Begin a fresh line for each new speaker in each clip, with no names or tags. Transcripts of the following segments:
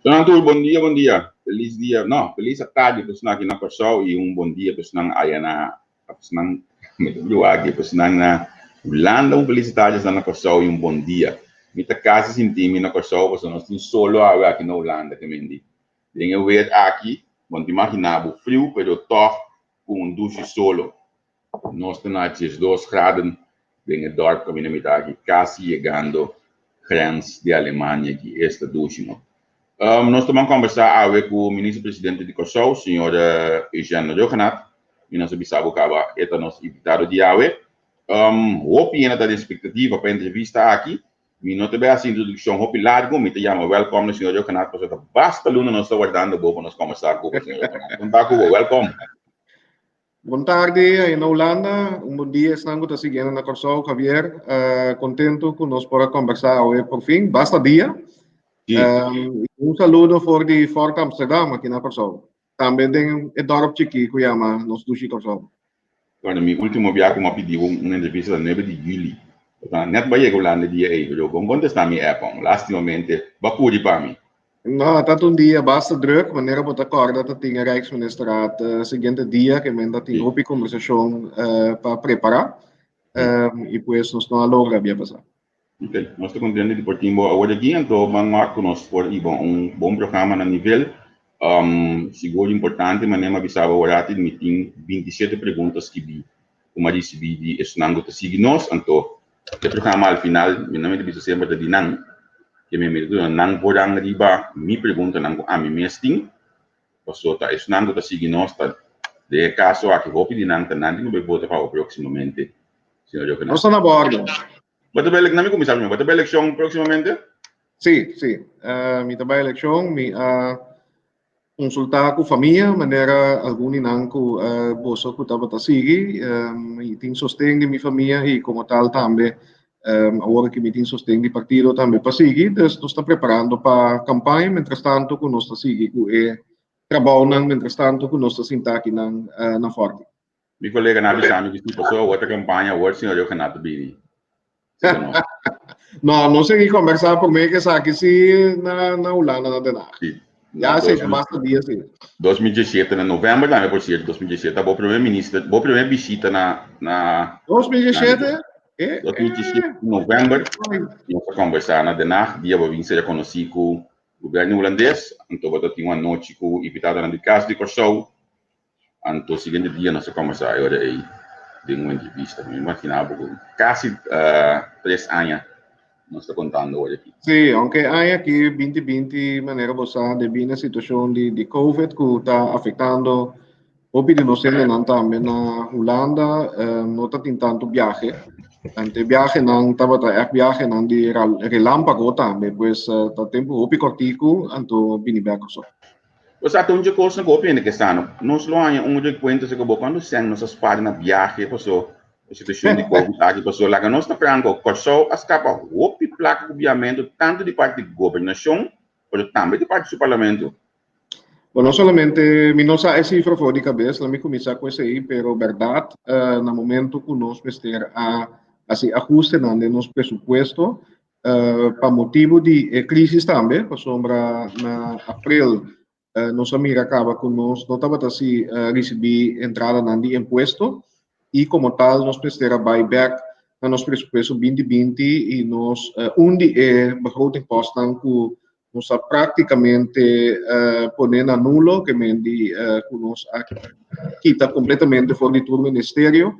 Shonnan tur, bon dia, bon dia. Felis dia, no, felis atardi pa esnan aki na Kòrsou i un bon dia pa esnan aya na, pa esnan, mi ta brua aki, pa esnan na Hulanda un felis atardi, esnan na Kòrsou i un bon dia. Mi ta kasi sinti mi na Kòrsou pasobra nos tin solo awe aki na Hulanda, ke men di. Den e weer aki, bo no ta imaginá bo friu, pero tòg ku un dushi solo. Nos ta na 12 graden den e dorp kaminda mi ta aki, kasi yegando grens di Alemania ki esta dushi no. Nos ta ban kombersá awe ku Minister Presidente di Kòrsou, señor Eugène Rhuggenaath. Mi nos a bisa bo kaba e ta nos invitado di awe. Hopi hende ta den spektativa pa e entrevista aki. Mi no ta bai hasi introdukshon hopi largu, mi ta yama wèlkòm na señor Rhuggenaath pasobra ta basta luna nos ta wardando bo pa nos kombersá ku bo, señor Rhuggenaath. Kon ta ku bo? Wèlkòm.
Bon tardi ahí na Hulanda, un bon dia esnan ku ta siguiendo na Kòrsou, Javier. Kontentu ku nos por a kombersá awe por fin, basta dia.
Sí.
Un saludo for di Fort Amsterdam aki na Kòrsou. Tambe den e dòrp chikí ku yama nos dushi Kòrsou.
Bueno, mi último biaha ku mi a pidi bo un entrevista ta nuebe di yüli. Bo ta nèt bai yega Hulanda e dia ei, pero bo no kontestá mi app, lastimamente bo a kuri pa mi.
No, ta un dia basta druk, manera bo ta kòrda ta tin e Rijksministerraad siguiente dia ke men ta tin hopi kombersashon pa prepará i pues nos no a logra bia pasá.
Ok, nos ta kontento di por tin bo awor aki, anto ban wak ku nos por hiba un bon programa na nivel. Sigur importante, manera mi a bisa bo awor ati, mi tin 27 pregunta skibí ku mi a risibí di esnan ku ta sigui nos, anto e programa al final mi no mi ta bisa semper ta di nan, ke mi mi ta duna nan voorrang riba mi preguntanan ku ami mes tin, paso ta esnan ku ta sigui nos ta den e kaso aki hopi di nan ta nan tin ku bai vota pa bo próksimamente, señor Jokenaar.
Nos ta na bordo.
Bo ta bai elek, nan mi kuminsá primero, bo ta bai elekshon próksimamente?
Sí, sí, mi ta bai elekshon, mi a Konsultá ku famia, manera algun di nan ku boso ku tabata sigui. Mi tin sosten di mi famia i komo tal tambe awor aki mi tin sosten di partido tambe pa sigui. Dus nos ta preparando pa kampaña mientrastanto ku nos ta sigui ku e trabounan, mientrastanto ku nos ta sinta akinan na Fòrti.
Mi koleganan a bisa mi ku si pasobra awor ta kampaña awor señor Yogenath ta bini.
No, no seguí conversar por mí que esaki sí na, na Hulanda, na Den Haag.
Sí.
Ya sí, basta dia sí.
2017 na november tambe por cierto, 2017 bo primer minister, bo primer visita na na
2017?
Eh, 2017 eh. november, nos a conversa na Den Haag, dia bo bin ser conocí cu gobierno hulandes, anto bo ta tin un anochi cu invitadonan di Cas di Kòrsou, Anto siguiente dia nos a combersa e ora ei den un entrevista. Mi imagina bo cu casi 3 aña nos ta contando ora aki.
Sí, aunke aña aki 2020 manera bo sa debí na situacion di di covid cu ta afectando hopi di nos hendenan tambe na Hulanda no ta tin tanto biahe. Anto e biahenan tabata echt biahenan di relampago tambe, pues ta tempo hopi cortico anto bini bek so.
Bo sa ta un dje kosnan ku hopi hende ke sa no. Nos lo haña un rekuento aserka bo kuantu sèn nos a spara na biahe paso e situashon di covid aki paso laga nos ta franko Kòrsou a skapa hopi plaka ku biamentu tantu di parti di gobernashon pero tambe di parti di su parlamento.
Bo no solamente mi no sa e sifra for di kabes la mi kuminsá ku esei pero bèrdat na momento ku nos mester a hasi ahustenan den nos presupuesto Pa motibu di e crisis tambe, pasobra na april nos a mira caba cu nos no tabata si ricibi entradanan di impuesto y como tal nos mester a bay bek na nos presupuesto 2020 y nos un di e begrotingpostnan cu nos a practicamente pone na nulo, ke men di cu nos a kita completamente for di tur ministerio,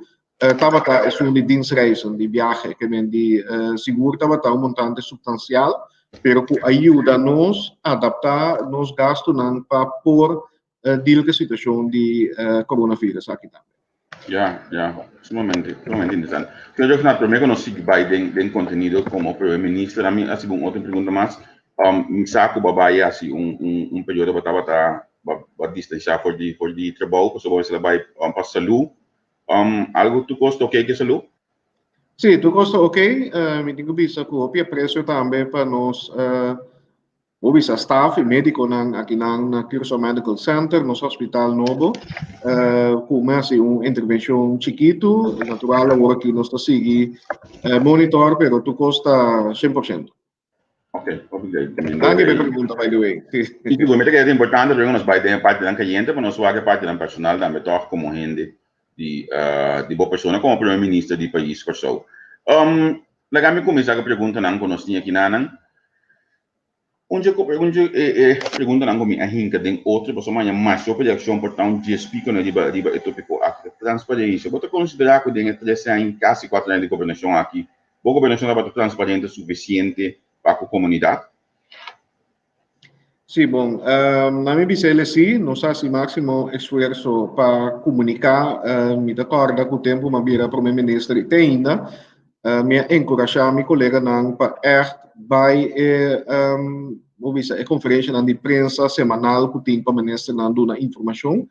tabata esun di dienstreizen, di biahe, ke men di sigur tabata un montante substansial, pero ku a yuda nos adaptá nos gastunan pa por deal ku e situashon di coronavirus aki tambe.
Ya, ya, sumamente, sumamente interesante. Señor Jognat, promé ku nos sigui bai den den kontenido komo Primer Minister, ami hasi bo un otro pregunta mas. Mi sa ku bo a bai hasi un un un periodo bo tabata bo a distansiá for di for di trabou pasobra bo mester a bai pa salú. Algo tur kos ta ok ke salú?
Sí, tur kos ta ok. Mi tin ku bisa ku hopi apresio tambe pa nos bo bisa staf i médikonan akinan na Curaçao Medical Center, nos hospital nobo, ku mi hasi un intervenshon chikitu. Natural awor aki nos ta sigui monitor, pero tur kos ta 100%.
Ok, ok.
Danki pa e pregunta, by the way.
Sí. I mi ta kere importante pero nos bai den e partinan kayente pa nos wak e partinan personal tambe tòg komo hende di di bo persona komo primer minister di pais Kòrsou. Laga mi kuminsá ku preguntanan ku nos tin aki nanan. Un dje un dje e e preguntanan ku mi a hinka den otro pasobra mi a haña masha hopi reakshon por ta un dje spikonan riba riba e topiko aki ta transparensia. Bo ta konsiderá ku den e tres aña i kasi kuater aña di gobernashon aki bo gobernashon tabata transparente sufisiente pa ku komunidat?
Sí, bon, na mi bisa el sí, nos a hasi máksimo esfuerso pa komuniká. Mi ta kòrda ku tempu mi a bira prome minister i te ainda Mi a enkurashá mi koleganan pa ègt bai e bo bisa e konferenshanan di prensa semanal ku tin pa ministernan duna informashon.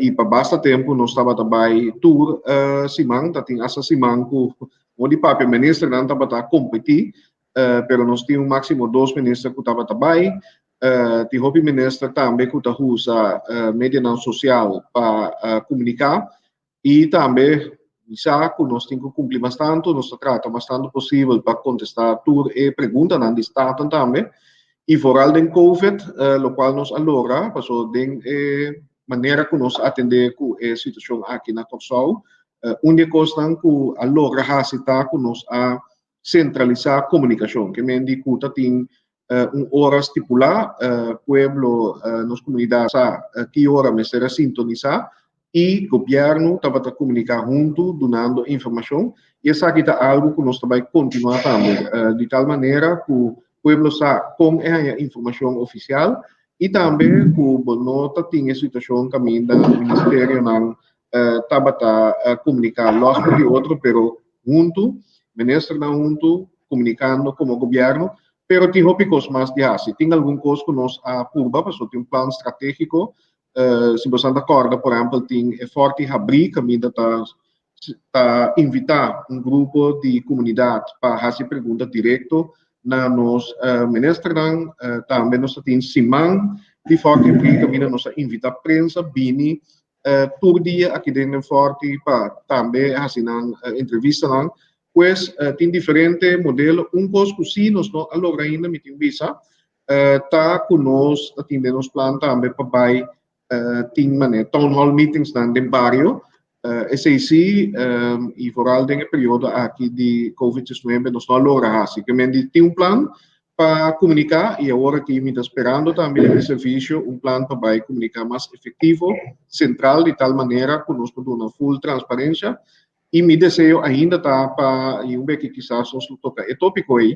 I pa basta tempu nos tabata bai tur siman, ta tin asta siman ku bo di papia ministernan tabata kompetí, pero nos tin un máksimo dos minister ku tabata bai. Tin hopi minister tambe ku ta usa medianan sosial pa komuniká. I tambe mi sa ku nos tin ku kumpli mas tantu, nos ta trata mas tantu posibel pa kontestá tur e preguntanan di Staten tambe. I foral den Covid, lokual nos a logra, paso den e manera ku nos a atendé ku e situashon aki na Kòrsou, un di e kosnan ku a logra hasi ta ku nos a sentralisá komunikashon. Ke men di ku ta tin un ora stipulá, pueblo, nos komunidat sa ki ora mester a sintonisá i gobièrnu tabata komuniká huntu dunando informashon i esaki ta algu ku nos ta bai kontinuá tambe di tal manera ku pueblo sa kon e haña informashon ofisial i tambe ku bo no ta tin e situashon kaminda ministerionan tabata komuniká lòs for di otro pero huntu, ministernan huntu komunikando komo gobièrnu, pero tin hopi kos mas di hasi. Tin algun kos ku nos a purba pasobra tin un plan stratégiko. Si boso ta kòrda por ehèmpel tin e Fòrti Habrí kaminda ta ta invitá un grupo di komunidat pa hasi pregunta direkto na nos ministernan. Tambe nos ta tin siman di Fòrti Habrí kaminda nos a invitá prensa bini tur dia aki den den Fòrti pa tambe hasi nan entrevistanan. Pues tin diferente modelo. Un kos ku sí nos no a logra ainda, mi tin bisa, ta ku nos ta tin den nos plan tambe pa bai tin manera town hall meetingsnan den bario. Esei sí, i vooral den e periodo aki di Covid 19 nos no a logra hasi. Ke men di tin un plan pa komuniká i awor aki mi ta sperando tambe den e servisio un plan pa bai komuniká mas efektivo, sentral di tal manera ku nos por duna full transparensha. I mi deseo ainda ta pa, i un beki kisas nos lo toka e tópiko ei,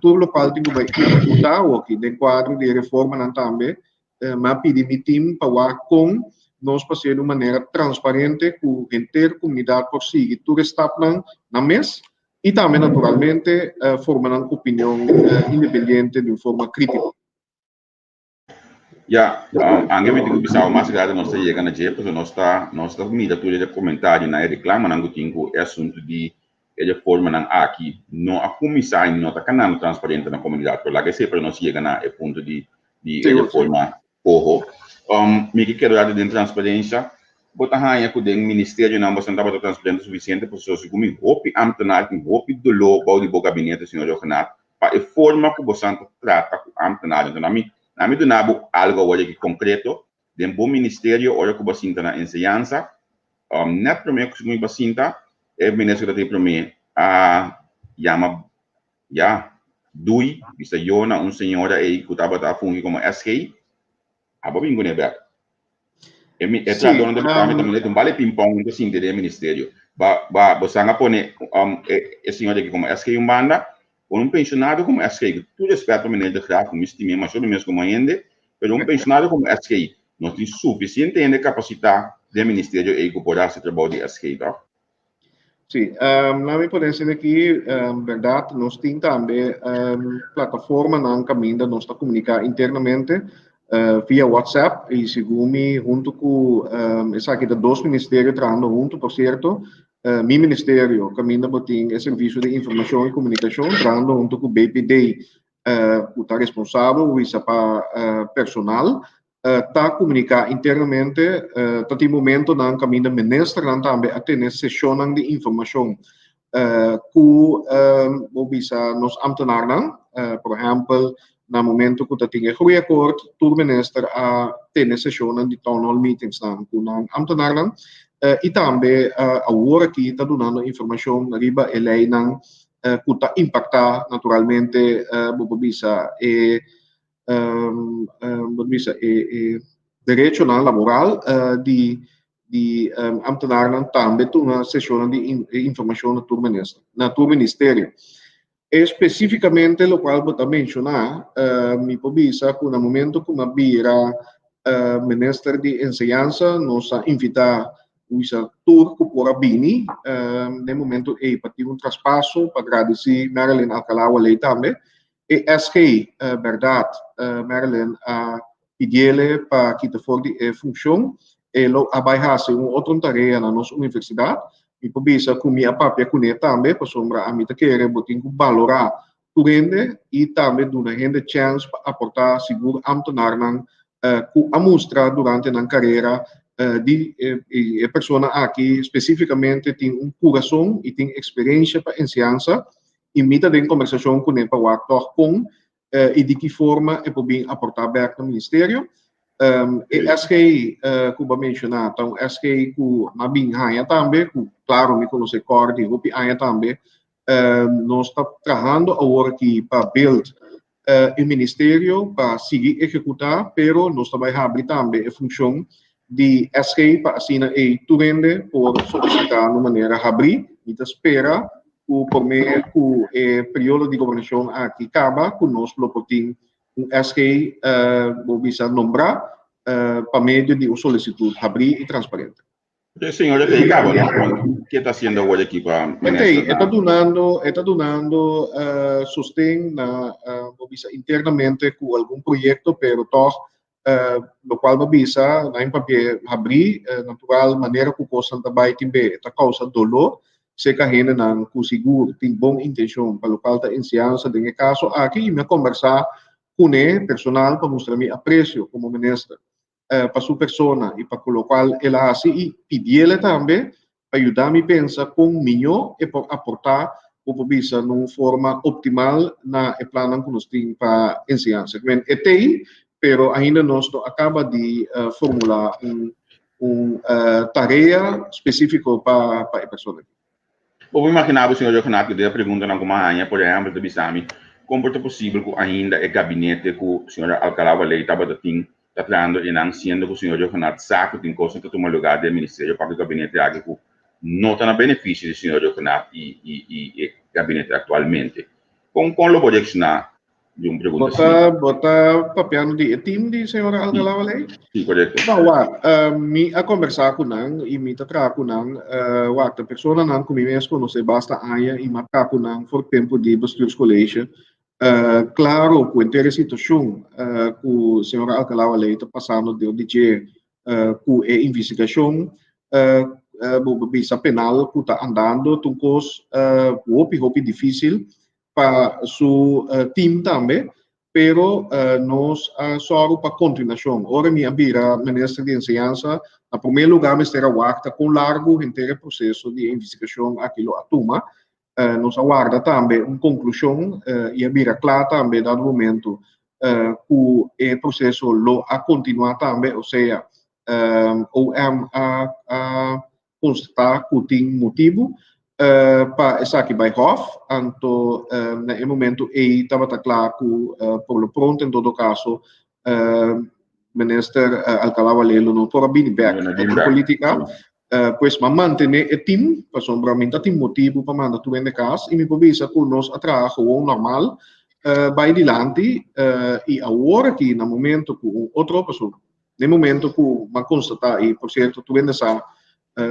tur lokual tin ku bai ehekutá awoki den kuadro di e reformanan tambe, mi a pidi mi tim pa wak kon nos por hasié di un manera transparente ku henter komunidat por sigui tur e stapnan nan mes i tambe naturalmente forma nan opinion independiente di un forma krítiko.
Ya, ange mi tin ku bisa mas grado nos ta yega na dje, pasobra nos ta nos ta mira tur e komentarionan, e reklamonan ku tin ku e asuntu di e reformanan aki no a kuminsá i no ta kanando transparente na komunidat. Pero laga esei para nos yega na e punto di di e reforma koho. Mi ke kere dati den transparensia, bo ta haña ku den ministerionan boso no tabata transparente sufisiente, pasobra segun mi hopi ámtenar tin hopi doló bou di bo gabinete, señor Rhuggenaath, pa e forma ku bosan ta trata ku ámtenarnan. Enton ami ami duna bo algu awor aki konkreto den bo ministerio ora ku bo sinta na enseñansa, nèt promé ku mi bo sinta e minister ku ta tin promé a yama ya dui bisa yo na un señora ei ku tabata a fungi komo SG abo bin kuné bèk. E mi e trahadónan ta bisa mi ta manda un bale pimpòn ta sinti den e ministerio. Ba ba bosan a pone e e señor aki komo SG un banda, pone un pensionado komo SG, ku tur respèt pa meneer de Graaf, ku mi stim'é masho di mes komo hende, pero un pensionado komo SG, nos tin sufisiente hende kapasitá den e ministerio ei ku por hasi trabou di SG, tòg?
Sí, laat mi pone esei aki, bèrdat nos tin tambe plataformanan kaminda nos ta komuniká internamente via WhatsApp i segun mi huntu ku esaki ta dos ministerio trahando huntu por sierto, mi ministerio kaminda bo tin e servisio di informashon i komunikashon trahando huntu ku BPD ku ta responsabel wisa pa personal ta komuniká internamente. Ta tin momentonan kaminda ministernan tambe a tene seshonnan di informashon ku bo bisa nos ámtenarnan. Por ehèmpel, na momento ku ta tin e groeiakkoord, tur minister a tene seshonnan di town hall meetingsnan ku nan ambtenarnan i tambe awor aki ta dunando informashon riba e leinan ku ta impaktá naturalmente bo por bisa e bo por bisa e derechonan laboral di di ambtenarnan. Tambe tuma seshonnan di informashon na tur minister, na tur ministerio. Específicamente locual bo ta menciona, mi por bisa cu na momento cu m'a bira minister di enseñansa, nos a invita bisa tur cu por a bini den momento ey pa tin un traspaso pa gradici Marilyn Alcalá-Wallé tambe. E SG, berdad, Marilyn a pidiele pa kita for di e funcion, e lo a bay haci un otro tarea na nos universidad. Mi por bisa cu mi a papia cune tambe, pasobra ami ta kere bo tin cu balora tur hende y tambe duna hende chance pa aporta, sigur ambtenarnan cu a mustra durante nan carera di e persona aki specificamente tin un curason y tin experiencia pa enseñansa, y mi ta den conversacion cune pa wak toch con i di ki forma e por bin aportá bèk na ministerio. E SG ku bo a menshoná ta un SG ku m'a bin haña tambe, ku klaro mi konosé Cor di hopi aña tambe. Nos ta trahando awor aki pa build e ministerio pa sigui ehekutá, pero nos ta bai habri tambe e funshon di SG pa asina ei tur hende por solisitá na un manera habrí. Mi ta spera ku promé ku e periodo di gobernashon aki kaba ku nos lo por tin un SG bo bisa nombrá pa medio di un solisitut habrí i transparente.
E señor ya ta ei kaba, no? Ke ta hasiendo awor aki pa
minister? E ta dunando, e ta dunando sosten na bo bisa internamente ku algun proyekto, pero tòg lokual bo bisa na un papia habrí, natural manera ku kosnan ta bai tin be ta kousa doló serka hendenan ku sigur tin bon intenshon pa lokual ta enseñansa den e kaso aki, i mi a kombersá kuné personal pa mustra mi apresio komo minister pa su persona i pa ku lokual el a hasi i pidiele tambe pa yuda mi pensa kon mihó e por aportá ku por bisa na un forma optimal na e plannan ku nos tin pa enseñansa. Men e t'ei, pero ainda nos no a kaba di formulá un un tarea spesífiko pa pa e persona aki.
Bo por imaginá bo, señor Johanat, ku den e preguntanan ku mi a haña, por ehèmpel, ta bisa mi, kon por ta posibel ku ainda e gabinete ku señora Alcalá-Wallé tabata tin ta trahando einan, siendo ku señor Johanat sa ku tin kosnan ta tuma lugá den e ministerio pa ku e gabinete aki ku no ta na benefisio di señor Johanat i i e gabinete aktualmente? Kon kon lo bo reakshoná di un pregunta
Bo ta bo ta papiando di e team di señora Alcalá-Wallé?
Sí, korekto.
No, wak, mi a kombersá ku nan i mi ta traha ku nan. Wak, ta personanan ku mi mes konosé basta aña i mi a traha ku nan for tempu di bestuurscollege. Klaro ku henter e situashon ku señora Alcalá-Wallé ta pasando dor di dje ku e investigashon bo por bisa penal ku ta andando ta un kos hopi hopi difísil pa su team tambe, pero nos a sòru pa kontinuashon. Ora mi a bira minister di enseñansa, na promé lugá mester a wak ta kon largu henter e proseso di e investigashon aki lo a tuma. Nos a warda tambe un konklushon i a bira kla tambe dado momento ku e proseso lo a kontinuá tambe, osea OM a konstatá ku tin motibu pa esaki bai hòf, anto na e momentu ei tabata kla ku por lo pronto en todo kaso minister Alcalá-Wallé lo no por a bini bèk den polítika. Pues m'a mantené e tim pasobra mi ta tin motibu pa manda tur hende kas i mi por bisa ku nos a traha gewoon normal bai dilanti i awor aki na momento ku un otro pasobra den momento ku m'a konstatá i por sierto tur hende sa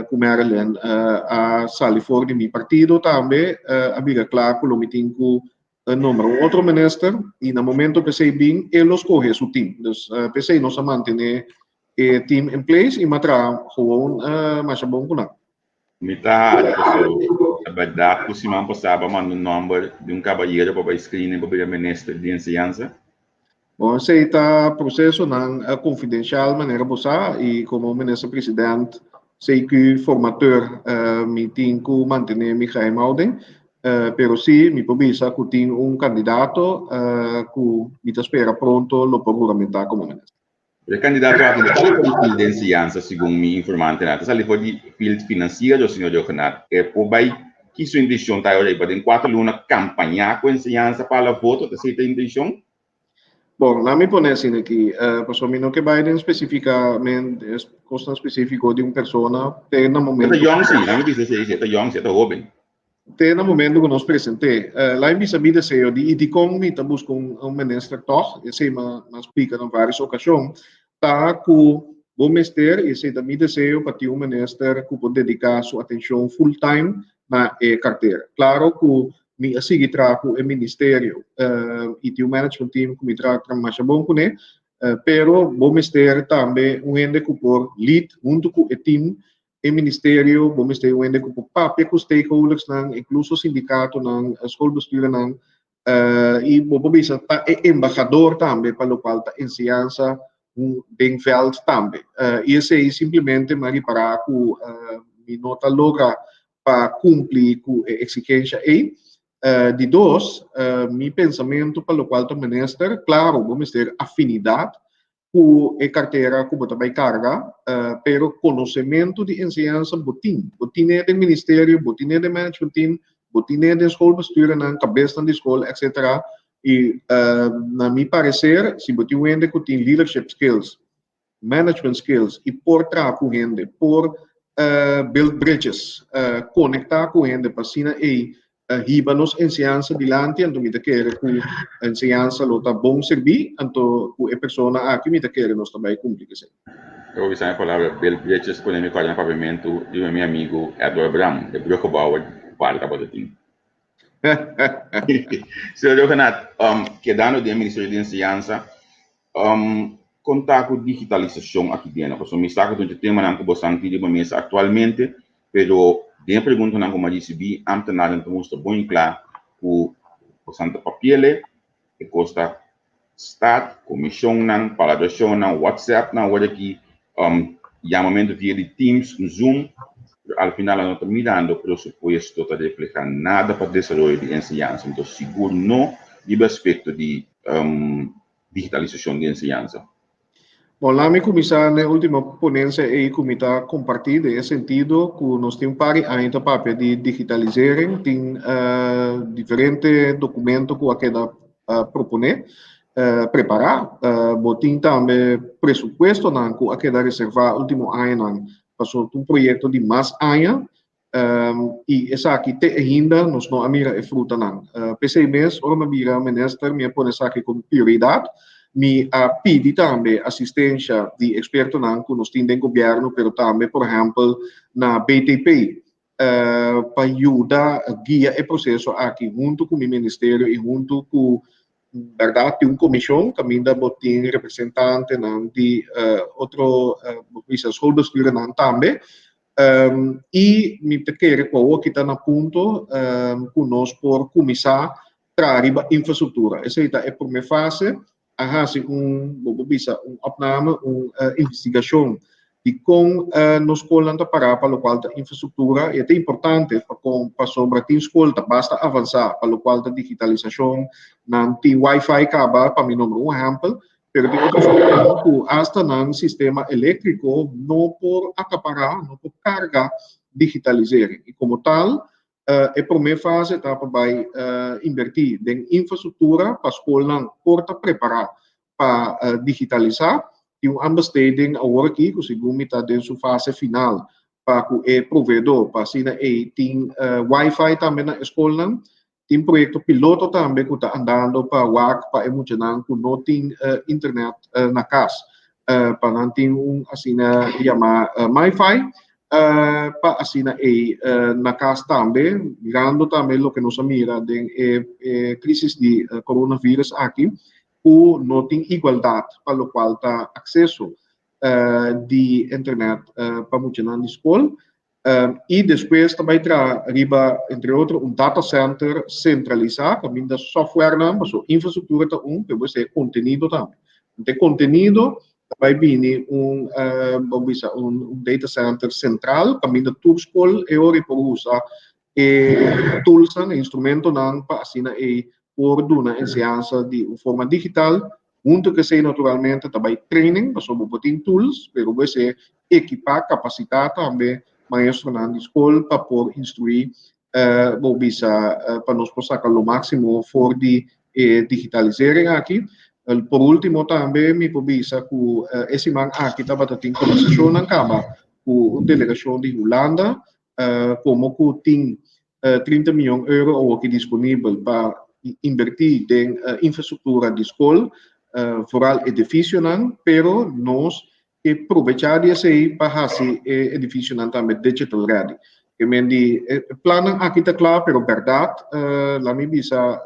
ku Marilyn a sali for di mi partido tambe a bira kla ku lo mi tin ku nombra un otro minister i na momento ku esei bin e lo skohe su team. Dus p'esei nos a mantené e team in place i m'a traha gewoon masha bon ku nan.
Mi ta hari paso ta bèrdat ku siman pasá bo a manda un nòmber di un kabayero pa bai screening pa bira minister di enseñansa?
Bon, esei ta prosesonan konfidenshal manera bo sa i komo minister president CQ formateur mi tin ku mantené mi geheimhouding. Pero sí, mi por bisa ku tin un kandidato ku mi ta spera pronto lo por huramentá komo minister.
E kandidato aki no ta sali for di field di enseñansa, segun mi informantenan. Ta sali for di field finansiero, señor Rhuggenaath. E por bai ki su intenshon ta ahora pa den 4 luna kampañá ku enseñansa pa hala voto? Ta esei ta intenshon?
Bon, laga mi pone asina aki, pasobra mi no ke bai den spesifikamente kosnan spesífiko di un persona te na momento.
E ta yòn sí, laga mi bisa esei, e ta yòn sí, e ta hóben.
Te na momento ku nos present'é. Laga mi bisa mi deseo di i dikon mi ta buska un minister tòg, esei mi a splika na vários okashon, ta ku bo mester, i esei ta mi deseo, pa tin un minister ku por dediká su atenshon full time na e kartera. Klaro ku mi a sigui traha ku e ministerio i tin un management team ku mi traha masha bon kuné, pero bo mester tambe un hende ku por lead huntu ku e team e ministerio, bo mester un hende ku por papia ku stakeholdersnan, inkluso sindikatonan, schoolbestuurnan, i bo por bisa ta e embahador tambe pa lokual ta enseñansa den veld tambe. I esei simplemente mi a ripará ku mi no ta logra pa kumpli ku e eksigensha ei. Di dos, mi pensamentu pa lokual ta minister, klaro bo mester afinidat ku e kartera ku bo ta bai karga, pero konosementu di enseñansa bo tin. Bo tin'é den ministerio, bo tin'é den management team, bo tin'é den schoolbestuurnan, kabesnan di skol, etcetera. I na mi pareser, si bo tin un hende ku tin leadership skills, management skills i por traha ku hende, por build bridges, konektá ku hende pa asina ei hiba nos enseñansa dilanti, anto mi ta kere ku enseñansa lo ta bon sirbí, anto ku e persona aki mi ta kere nos ta bai kumpli ku esei.
Eu vou usar a palavra build bridges pone mi kòrda na papiamentu di mi amigu Edward Bram, de bruggenbouwer ku tabata tin. Señor Rhuggenaath, kedando den Ministerio di Enseñansa, kon ta ku digitalisashon aki den? Pasobra mi sa ku ta un temanan ku boso tin riba mesa aktualmente, pero den e preguntanan ku mi a risibí, ámtenarnan ta mustra bon i kla ku boso ta papiele, e kos ta start, komishonnan, palabrashonnan, WhatsAppnan, awor aki yamamentu via di Teams, Zoom, pero al final no ta mirando presupuesto ta reflehá nada pa desaroyo di enseñansa, entonces sigur no riba aspekto di digitalisashon di enseñansa.
Bon, laga mi kuminsá na e último ponensia ei ku mi ta kompartí den e sentido ku nos tin un par di aña ta papia di digitalisering, tin diferente dokumento ku a keda proponé, prepará. Bo tin tambe presupuestonan ku a keda reservá último añanan pasobra ta un proyekto di mas aña i esaki te ainda nos no a mira e frutanan. P'esei mes ora mi a bira minister mi a pone esaki komo prioridat. Mi a pidi tambe asistensha di ekspertonan ku nos tin den gobièrnu pero tambe por ehèmpel na BTP pa yuda guia e proseso aki huntu ku mi ministerio i huntu ku bèrdat tin un komishon kaminda bo tin representantenan di otro bo bisa schoolbestuurnan tambe. I mi ta kere ku awor kita na punto ku nos por kuminsá traha riba infrastruktura. Esei ta e promé fase, a hasi un, bo por bisa, un opname, un investigashon di kon nos skolnan ta pará pa lokual ta infrastruktura i e ta importante pa kon pasobra tin skol ta basta avansá pa lokual ta digitalisashon, nan tin wifi kaba, pa mi nombra un ehèmpel, pero tin otro skolnan ku asta nan sistema eléktriko no por akapará, no por karga digitalisering. I komo tal e promé fase ta pa bai inbertí den infrastruktura pa skolnan por ta prepará pa digitalisá. Tin un aanbesteding awor aki ku segun mi ta den su fase final pa ku e proveedor pa asina ei tin wifi tambe na e skolnan. Tin proyekto piloto tambe ku ta andando pa wak pa e muchanan ku no tin internet na kas, pa nan tin un asina yamá MiFi pa asina ei na kas tambe, mirando tambe loke nos a mira den e krisis di coronavirus aki, ku no tin igualdat pa lokual ta akseso di internet pa muchanan di skol. I despues ta bai traha riba, entre otro, un data center sentralisá kaminda softwarenan, pasobra infrastruktura ta un, pero bo esei e kontenido tambe. Anto e kontenido ta bai bini un, bo bisa, un data center sentral kaminda tur skol e ora ei por usa. E toolsnan, e instrumentonan pa asina ei por duna enseñansa di un forma digital. Hunto ku esei naturalmente ta bai training, pasobra bo por tin tools, pero bo esei ekipá, kapasitá tambe maestronan di skol pa por instruí, bo bisa pa nos por saka lo máksimo for di e digitalisering aki. Por último tambe mi por bisa ku e siman aki tabata tin kombersashonnan kaba ku un delegashon di Hulanda komo ku tin 30 mion euro awoki disponibel pa inbertí den infrastruktura di skol, foral edifisionan, pero nos ke probechá di esei pa hasi e edifisionan tambe digital ready. Ke men di e plannan aki ta kla, pero bèrdat la mi bisa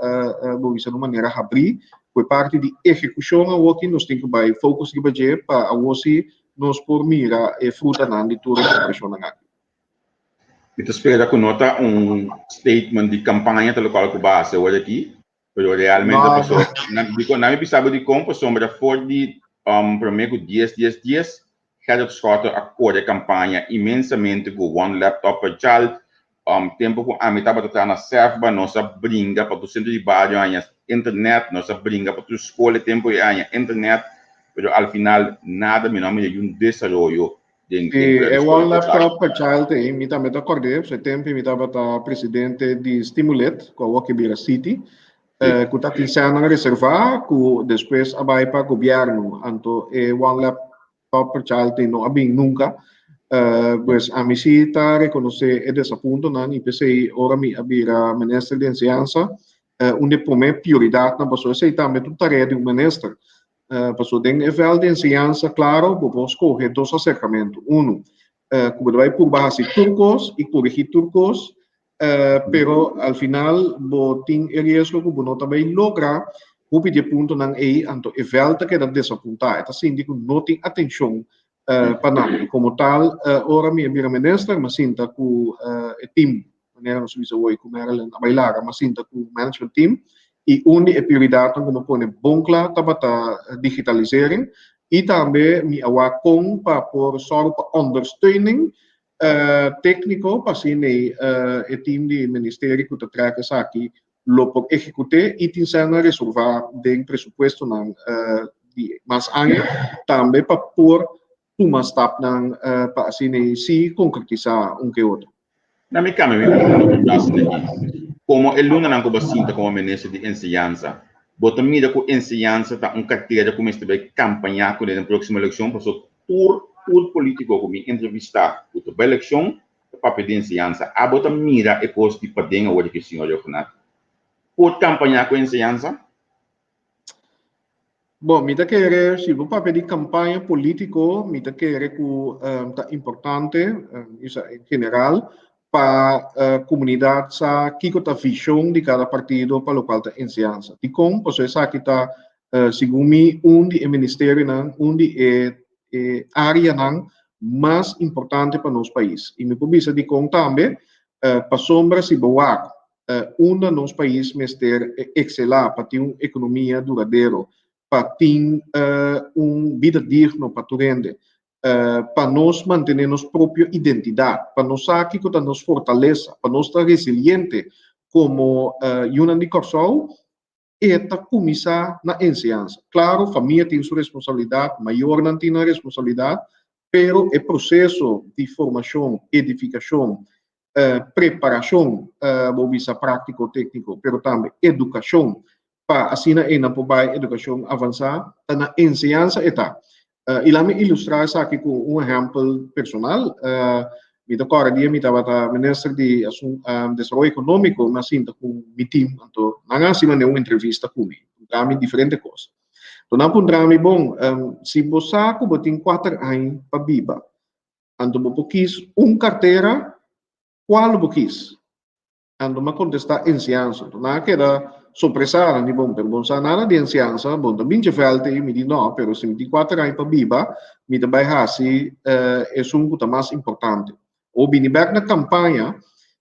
bo bisa na un manera habrí ku e parti di ehekushon awoki nos tin ku bai focus riba dje pa awor si nos por mira e frutanan di tur e preparashonnan aki.
Mi ta spera ku no ta un statement di kampaña ta lokual ku bo a hasi awor aki, pero realmente
No,
paso nan dikon nan mi bisa bo dikon pasobra for di promé ku dies dies dies Gerrit Schotte a kore kampaña inmensamente ku one laptop per child. Tempu ku ami tabata traha na SEFBA nos a bringa pa tur sentro di bario haña internet, nos a bringa pa tur skol e tempu ei haña internet, pero al final nada mi no a mira yun desaroyo den
Sí,
den
e
skol
one
ku esaki.
laptop per child ei mi tambe ta kòrd'é, su e tempu mi tabata presidente di Stimulit, ku awor ke bira Citi,
Sí.
ku ta tin sènnan reservá ku despues a bai pa gobièrnu, anto e one laptop per child ei no a bin nunka. Pues ami sí ta rekonosé e desapuntonan i p'esei ora mi a bira minister di enseñansa, un di e promé prioridatnan pasobra esei tambe ta un tarea di un minister. Pasobra den e vèlt di enseñansa klaro bo por skohe dos aserkamentu. Unu, ku bo ta bai purba hasi tur kos i korigí tur kos, pero al final bo tin e riesgo ku bo no ta bai logra hopi di e puntonan ei, anto e vèlt ta keda desapuntá, e ta sinti ku no tin atenshon pa nan. I komo tal, ora mi a bira minister, mi a sinta ku e tim, manera nos a bisa awor ku Marilyn a bai laga, mi a sinta ku management team i un di e prioridatnan ku mi a pone bon kla tabata digitalisering i tambe mi a wak kon pa por sòru pa ondersteuning tékniko pa asina e tim di ministerio ku ta trèk esaki lo por ehekut'é i tin sènnan reservá den presupuestonan di mas aña tambe pa por tuma stapnan pa asina i si konkretisá un ke otro.
Na mi kambia mi pregunta aki. Komo e lunanan ku bo a sinta komo minister di enseñansa, bo ta mira ku enseñansa ta un kartera ku mester bai kampañá kuné den próksimo elekshon? Pasobra tur tur polítiko ku mi entrevistá ku ta bai elekshon ta papia di enseñansa. Abo ta mira e kos di paden awor di ki señor Rhuggenaath por kampañá ku enseñansa?
Bon, mi ta kere, si bo papia di kampaña polítiko, mi ta kere ku ta importante, isa en general, pa komunidat sa kiko ta vishon di kada partido pa lokual ta enseñansa. Dikon? Pasobra esaki ta, segun mi, un di e ministerionan, un di e e áreanan mas importante pa nos pais. I mi por bisa dikon tambe, pasobra si bo wak unda nos pais mester ekselá pa tin un ekonomia duradero, pa tin un bida digno pa tur hende, pa nos mantené nos propio identidat, pa nos sa kiko ta nos fortalesa, pa nos ta resiliente komo yunan di Kòrsou, e ta kuminsá na enseñansa. Klaro, famia tin su responsabilidat, mayornan tin nan responsabilidat, pero e proseso di formashon, edifikashon, preparashon, bo bisa práktiko, tékniko, pero tambe edukashon pa asina einan por bai edukashon avansá, ta na enseñansa e ta. I laat mi ilustrá esaki ku un ehèmpel personal. Mi ta kòrda dia mi tabata minister di Desaroyo Ekonómiko, mi a sinta ku mi tim, anto nan a hasi manera un entrevista ku mi, puntra mi diferente kos. Anto nan a puntra mi, Bon, si bo sa ku bo tin kuater aña pa biba, anto bo por kis un kartera, kual lo bo kis? Anto m'a kontestá enseñansa. Anto nan a keda sorpresá, nan di, Bon, pero bo no sa nada di enseñansa, bo no ta binche vèlt ei. Mi di, No, pero si mi tin kuater aña pa biba, mi ta bai hasi esun ku ta mas importante. O bini bèk na kampaña,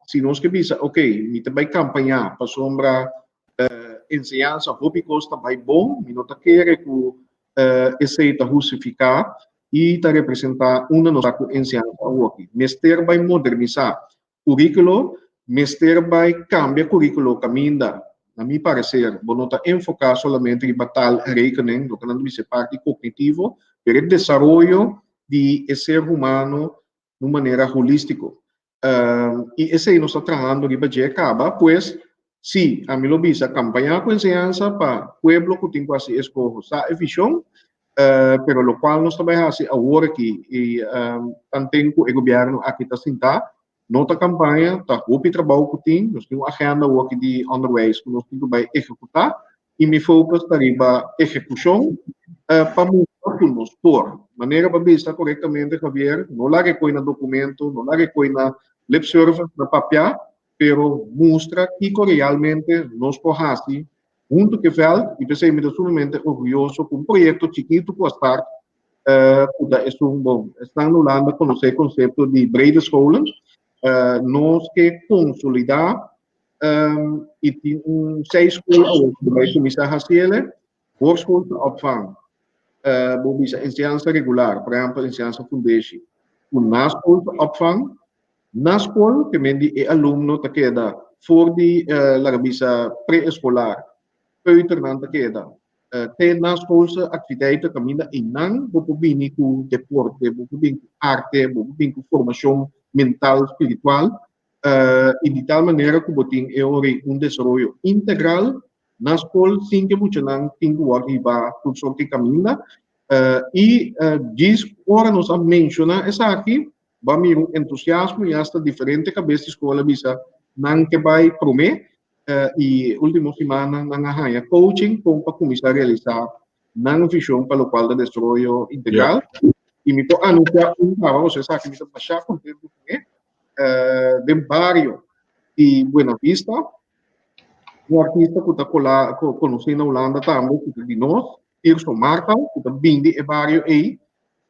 si nos ke bisa, Oke, mi ta bai kampañá pasobra enseñansa hopi kos ta bai bon, mi no ta kere ku esei ta hustifiká i ta representá unda nos ta ku enseñansa awoki. Mester bai modernisá Curriculo. Mester bai kambia kuríkulo kaminda, na mi pareser, bo no ta enfoká solamente riba taal en rekening, loke nan ta bisa e parti kognitivo, pero e desaroyo di e ser humano na un manera holístiko. I esei nos ta trahando riba dje kaba, pues, sí, ami lo bisa kampañá ku enseñansa pa pueblo ku tin ku hasi eskoho sa e vishon, pero lokual nos ta bai hasi awor aki i tanten ku e gobièrnu aki ta sintá, no ta kampaña, ta hopi trabou ku tin, nos tin un agenda awor aki di onderwijs ku nos tin ku bai ehekutá i mi focus ta riba ehekushon pa mustra ku nos por. Manera bo a bisa korektamente Javier, no laga e koi na dokumento, no laga e koi na lip service, na papia, pero mustra kiko realmente nos por hasi huntu ku e vèlt i p'esei mi ta sumamente orguyoso ku un proyekto chikitu ku a start ku ta esun bon. Esnan na Hulanda konosé e konsepto di brede scholen. Nos ke konsolidá i tin un seis skol awor ku bai kuminsá hasi ele. Voorschoolse opvang, bo bisa enseñansa regular, por ehèmpel enseñansa fundeshi, ku naschoolse opvang. Na skol ke men di e alumno ta keda for di laga bisa pre-eskolar, peuternan ta keda te naschoolse aktiviteiten kaminda einan bo por bini ku deporte, bo por bini ku arte, bo por bini ku formashon mental, spiritual. I di tal manera ku bo tin e ora ei un desaroyo integral na skol sin ku e muchanan tin ku wòrdu hibá tur sorti kaminda. I djis ora nos a menshoná esaki, bo a mira un entusiasmo i asta diferente kabes di skol a bisa nan ke bai promé i último simannan nan a haña coaching kon pa kuminsá realisá nan vishon pa lokual ta desaroyo integral. I mi por anunsiá un kaba, pasobra esaki mi ta masha kontentu kuné. Den bario di Buena Vista, un artista ku ta kola konosí na Hulanda tambe ku ta di nos, Tirso Marta, ku ta bin di e bario ei.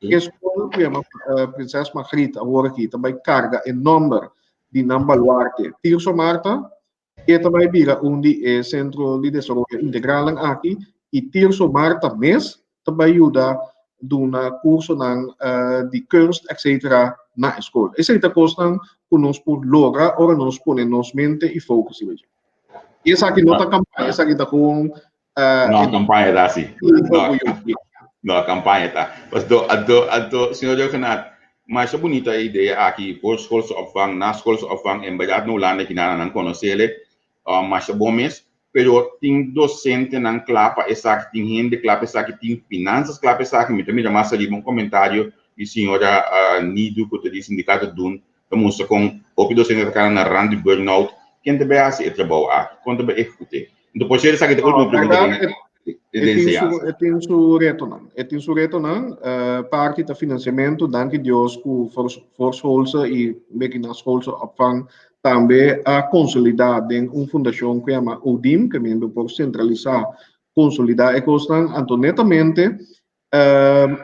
E skol ku yama Prinses Margriet awor aki ta bai karga e nòmber di nan baluarte Tirso Marta. E ta bai bira un di e sentro di desaroyo integralnan aki i Tirso Marta mes ta bai yuda duna kursonan di kunst etcetera na e skol. Esei ta kosnan ku nos por logra ora nos pone nos mente i focus riba dje. I esaki no ta kampaña, esaki ta gewoon
No, kampaña ta si. No, kampaña ta. Anto, anto, anto, señor Rhuggenaath, masha bunita e idea aki, voorschoolse opvang, naschoolse opvang, en berdad na Hulanda kina nan konosele, masha bon mes, pero tin docentenan kla pa esaki, tin hende kla pa esaki, tin finanzas kla pa esaki, mi ta mira mas ariba un komentario di señora Nidu ku ta di sindikato dun, ta mustra kon hopi docente ta kana na rand di burnout, ken ta bai hasi e trabou aki, kon ta bai ehekut'é? Enton por ser esaki ta ultimo pregunta den
den enseñansa. E tin su retonan, e tin su retonan, parti ta financiamento, danki Dios ku voorschoolse i beki naschoolse opvang tambe a konsolidá den un fundashon ku yama ODIM, ke miembro por sentralisá, konsolidá e kosnan, anto netamente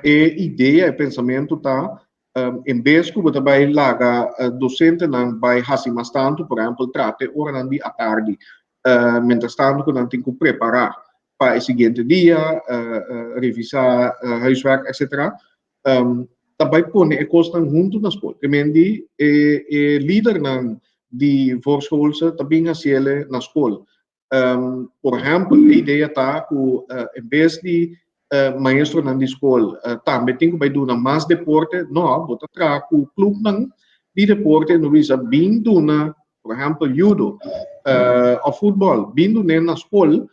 e idea, e pensamentu ta En bes ku bo ta bai laga dosentenan bai hasi mas tantu, por ehèmpel trata e oranan di atardi, mientras tantu ku nan tin ku prepará pa e siguiente dia, revisá huiswerk, etcetera, ta bai pone e kosnan huntu na skol. Te men di e e lidernan di voorschoolse ta bin hasiele na skol. Por ehèmpel, e idea ta ku en bes di maestronan di skol tambe tin ku bai duna mas deporte, no, bo ta traha ku klupnan di deporte no bisa bin duna, por ehèmpel, judo òf futbòl, bin dun'é na skol.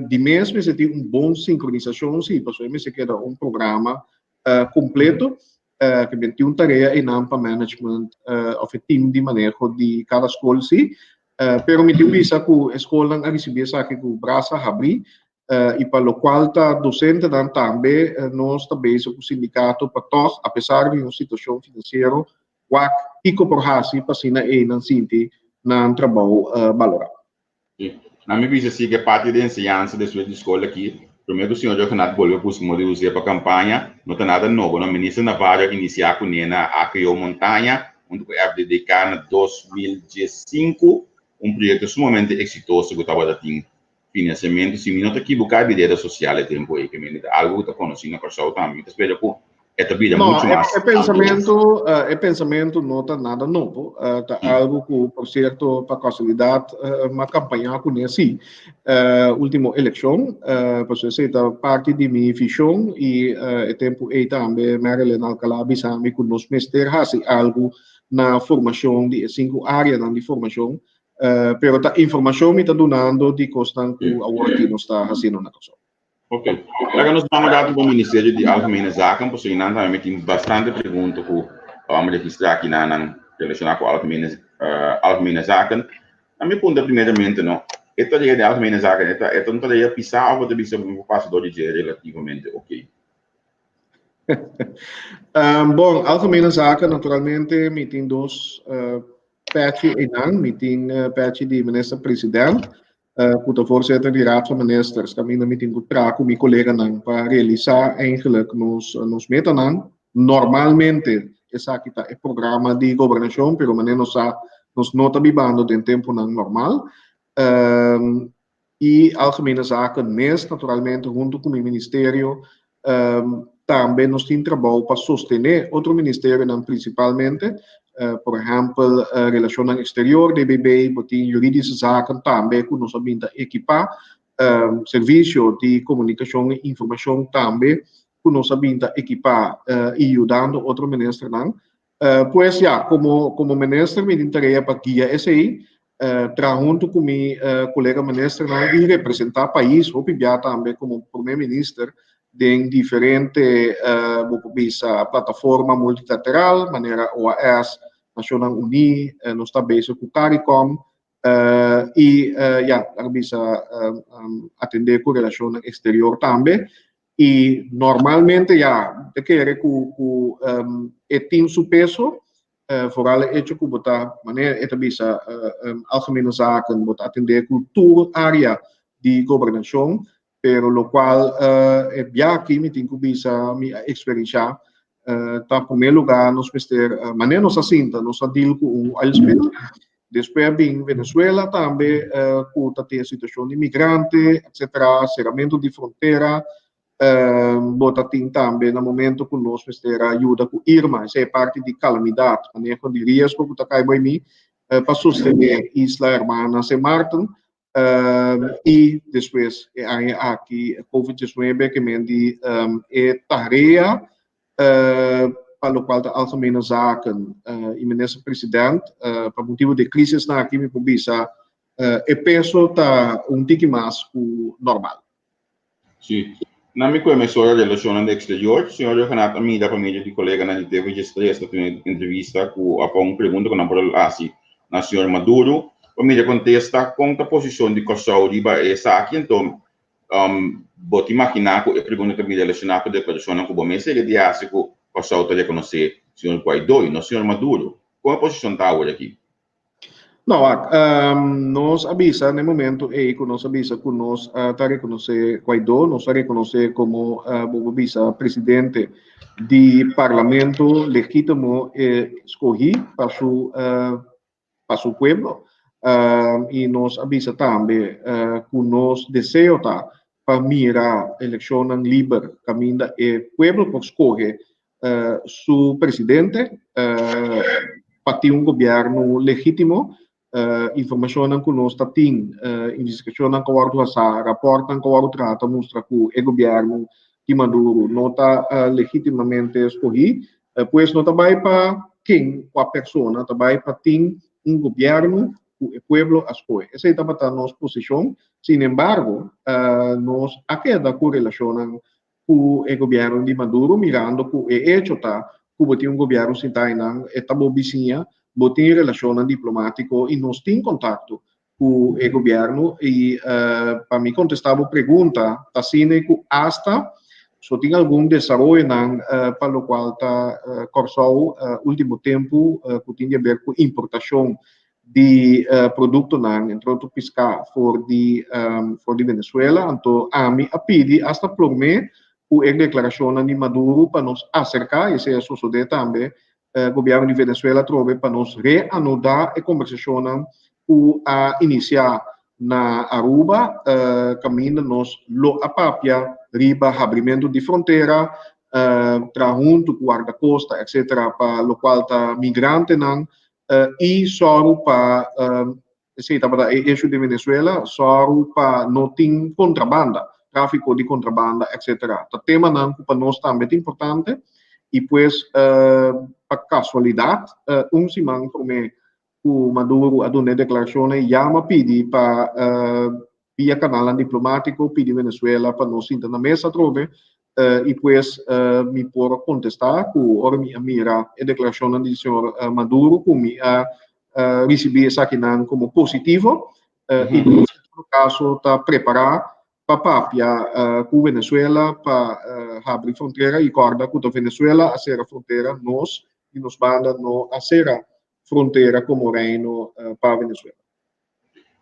Di mes mester tin un bon sinkronisashon si, pasobra e mester keda un programa kompleto ke bin tin un tarea einan pa management òf e tim di maneho di kada skol si. Pero mi tin bisa ku e skolnan a risibí esaki ku brasa habrí i pa lokual ta dosentenan tambe nos ta bezig ku sindikato pa tòg apesar di nos situashon finansiero wak kiko por hasi pa asina einan sinti nan trabou balorá.
Sí. Na mi bisa si ke parti di enseñansa despues di skol aki, promé ku señor Rhuggenaath bolbe buska modo di us'é pa kampaña, no ta nada nobo no. Minister Navarro a inisiá kuné na AKO Montaña huntu ku FDDK na 2015, un proyekto sumamente eksitoso ku tabata tin finansiamentu, si mi no ta kibuká, di reda sosial e tempu ei, ke mende ta algu ku ta konosí na Kòrsou tambe. Mi ta spera ku. E ta bira
No,
muchu
e,
mas
e pensamentu, e pensamentu no ta nada nobo. Ta algu ku, por sierto, pa kasualidat m'a kampañá kuné sí último elekshon. Pasobra esei ta parti di mi vishon i e tempu ei tambe Marilyn Alcalá a bisa mi ku nos mester hasi algu na formashon di e sinku áreanan di formashon. Pero ta informashon mi ta dunando di kosnan ku awor aki nos ta hasiendo na Kòrsou.
Ok. Laga nos ban un ratu pa Ministerio di Algemene Zaken, pasobra nan tambe mi tin bastante pregunta ku a registrá aki na nan relashoná ku Algemene Algemene Zaken. A mi puntra primeramente no, e tarea di Algemene Zaken e ta e ta un tarea pisá òf bo ta bisa bo por pasa dor di dje relativamente ok?
Bon, Algemene Zaken naturalmente mi tin dos pèchi einan, mi tin pèchi di Minister President ku ta voorzitter di Raad van Ministers, kaminda mi tin ku traha ku mi koleganan pa realisá eigenlijk nos nos metanan. Normalmente esaki ta e programa di gobernashon, pero manera nos sa nos no ta bibando den tempunan normal. I Algemene Zaken mes naturalmente huntu ku mi ministerio Tambe nos tin trabou pa sostené otro ministerionan prinsipalmente, por ehèmpel Relashonnan Eksterior, DBB, bo tin Juridische Zaken tambe ku nos a bin ta ekipá, Servisio di Komunikashon i Informashon tambe ku nos a bin ta ekipá i yudando otro ministernan. Pues ya, komo komo minister mi tin tarea pa guia esei, traha huntu ku mi kolega ministernan i representá pais hopi bia tambe komo prome minister den diferente bo por bisa plataforma multilateral manera OAS, Nashonnan Uní, nos ta bezig ku Caricom i ya, laga bisa atendé ku relashonnan eksterior tambe. I normalmente ya, ta kere ku ku e tin su peso, vooral e hecho ku bo ta, manera e ta bisa, Algemene Zaken, bo ta atendé ku tur área di gobernashon, pero lokual e bia aki mi tin ku bisa mi a eksperenshá ta promé lugá nos mester, manera nos a sinta, nos a deal ku un oil spill, Despues a bin Venezuela tambe ku ta tin e situashon di migrante etcetera, seramentu di frontera. Bo ta tin tambe na momento ku nos mester a yuda ku Irma, esei e parti di kalamidat, maneho di riesgo ku ta kai bai mi pa sostené isla hermana Sint Maarten. I despues e aña aki Covid 19 ke men di e tarea pa lokual ta Algemene Zaken i Minister President pa motibu di e krisisnan aki mi por bisa e peso ta un tiki mas ku normal.
Sí. Na mi ku emisora Relacionnan di Exterior, señor Rhuggenaath a mira pa medio di coleganan di TV Diestres ta tene entrevista cu a pon un pregunta cu nan por a haci na señor Maduro pa mira contesta con ta posicion di Corsou riba esaki. Enton, bo ta imagina cu e pregunta ta bin relaciona cu declaracionnan cu bo mes a yega di haci cu Corsou ta reconoce señor Guaidó y no señor Maduro. Con e posicion ta awor aki?
No, wak, nos a bisa na e momento ei ku nos a bisa ku nos ta rekonosé Guaidó, nos a rekonosé komo bo por bisa presidente di parlamento legítimo skohí pa su pa su pueblo. I nos a bisa tambe ku nos deseo ta pa mira elekshonnan liber kaminda e pueblo por skohe su presidente pa tin un gobierno legítimo. Informashonnan ku nos ta tin, investigashonnan ku a wòrdu hasá, rapòrtnan ku a wòrdu traha ta mustra ku e gobierno di Maduro no ta legítimamente skohí. Pues no ta bai pa ken, kua persona, ta bai pa tin un gobierno ku e pueblo a skohe. Esei tabata nos posishon. Sin embargo, nos a keda ku relashonnan ku e gobièrnu di Maduro mirando ku e echo ta ku bo tin un gobièrnu sintá einan, e ta bo bisiña, bo tin relashonnan diplomátiko i nos tin kontakto ku e gobièrnu i pa mi kontestá bo pregunta ta asina ku asta so tin algun desaroyonan pa lokual ta Kòrsou último tempu ku tin di aber ku importashon di produktonan, entre otro piská for di for di Venezuela. Anto ami a pidi asta promé ku e deklarashonnan di Maduro pa nos aserká, esei a sosodé tambe, gobièrnu di Venezuela atrobe pa nos reanudá e kombersashonnan ku a inisiá na Aruba, kaminda nos lo a papia riba habrimentu di frontera. Traha huntu ku Wardakosta etc. Pa lokual ta migrantenan i sòru pa esei tabata e issue di Venezuela, sòru pa no tin kontrabanda, tráfiko di kontrabanda etc. Ta temanan ku pa nos tambe ta importante i pues pa kasualidat un siman promé ku Maduro a duna e deklarashonnan ya a pidi pa via kanalnan diplomátiko pidi Venezuela pa nos sinta na mesa atrobe i pues mi por a kontestá ku ora mi a mira e deklarashonnan di señor Maduro ku mi a risibí esakinan komo positivo i nos en todo kaso ta prepará pa papia ku Venezuela pa habri frontera i kòrda ku ta Venezuela a sera frontera, nos di nos banda no a sera frontera komo Reino pa Venezuela.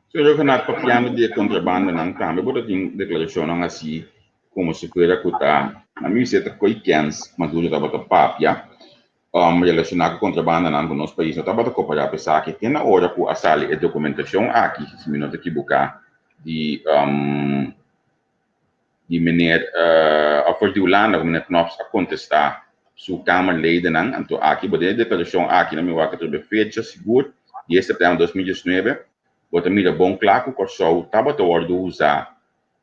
Señor Rhuggenaath, papiando di e kontrabandanan tambe bo ta tin deklarashonnan asi komo si fuera ku ta na mi bisita koe kens Maduro tabata papia relashoná ku kontrabandanan ku nos pais no tabata koperá pa esaki te na ora ku a sali e dokumentashon aki si mi no ta kibuká di di meneer of for di Hulanda ku meneer Knops a kontestá su kamerledennan. Anto aki bo den e deklarashon aki nan mi wak atrobe fecha sigur dies sèptèmber 2019 bo ta mira bon kla ku Kòrsou tabata wòrdu usá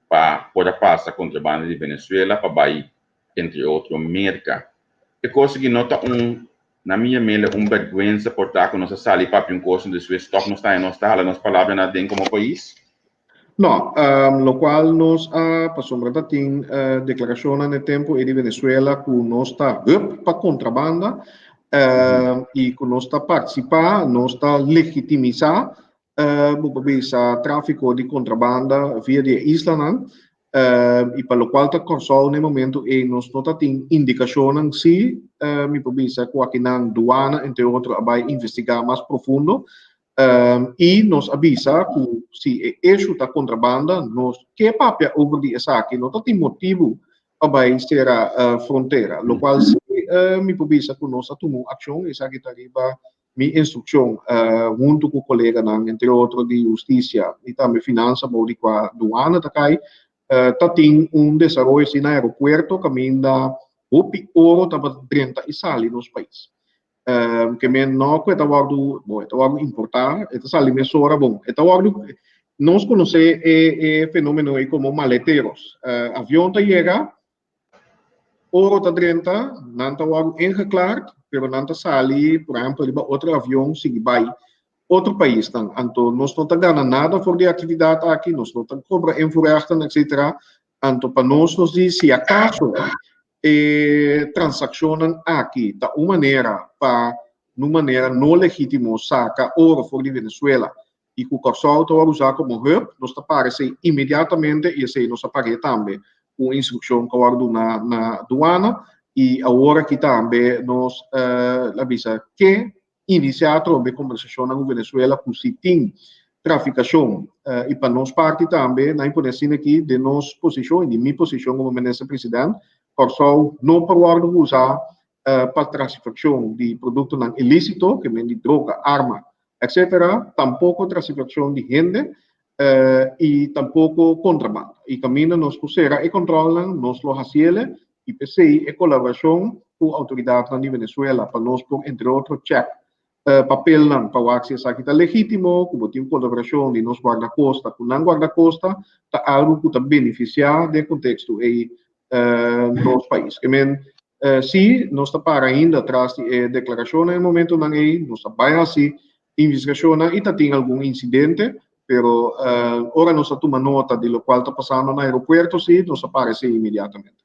pa por a pasa kontrabanda di Venezuela pa bai entre otro Merka. E kos aki no ta un na mi yam'el un bèrgwensa por ta ku nos a sali papia un kos en despues tòg nos ta haña nos ta hala nos palabranan aden komo pais.
No, locual nos a, pasobra ta tin declaracionnan e tempo ei di Venezuela cu nos ta hup pa contrabanda y cu nos ta participa, nos ta legitimisa, bo por bisa, trafico di contrabanda via di e islanan y pa locual ta Corsou na e momento ei nos no ta tin indicacionnan si, mi por bisa cu akinan duana entre otro a bay investiga mas profundo. I nos a bisa ku si e issue ta kontrabanda, nos ke papia over di esaki, no ta tin motibu pa bai sera frontera. Lokual si mi por bisa ku nos a tuma un akshon, esaki ta riba mi instrukshon huntu ku koleganan, entre otro di hustisia i tambe finansa bou di kua duana ta kai, ta tin un desaroyo asina na aeropuerto kaminda hopi oro tabata drenta i sali nos pais. Ke men no ku e ta wòrdu, bon, e ta wòrdu importá, e ta sali mesora, bon, e ta wòrdu, nos konosé e e fenómeno ei komo maleteros. Avion ta yega, oro ta drenta, nan ta wòrdu ingeklaard, pero nan ta sali, por ehèmpel, riba otro avion sigui bai otro paisnan. Anto nos no ta gana nada for di e aktividat aki, nos no ta kobra invoerrechten, etcetera. Anto pa nos nos di si akaso E transakshonnan aki ta un manera pa n'un manera no legítimo saka oro for di Venezuela i ku Kòrsou ta wòrdu usá komo hub, nos ta para esei inmediatamente i esei nos a par'é tambe ku un instrukshon ku a wòrdu duná na duana i awor aki tambe nos a bisa ke inisiá atrobe kombersashonnan ku Venezuela ku si tin trafikashon i pa nos parti tambe nan pone asina aki den nos posishon i di mi posishon komo minister president Kòrsou no por wòrdu usa pa trafikashon di produktonan ilisito ke men di droga, arma etcetera tampoko trafikashon di hende i tampoko kontrabanda i kaminda nos por sera e kòntròlnan nos lo hasiele i p'esei e kolaborashon ku outoridatnan di Venezuela pa nos por entre otro chèk papelnan pa wak si esaki ta legítimo, ku bo tin kolaborashon di nos guardakosta ku nan guardakosta ta algu ku ta benefisiá den e konteksto ei nos pais. Ke men si nos ta para ainda tras di e deklarashonnan e momentunan ei, nos ta bai hasi investigashonnan i ta tin algun insidente, pero ora nos a tuma nota di lokual ta pasando na aeropuerto si nos a para esei inmediatamente.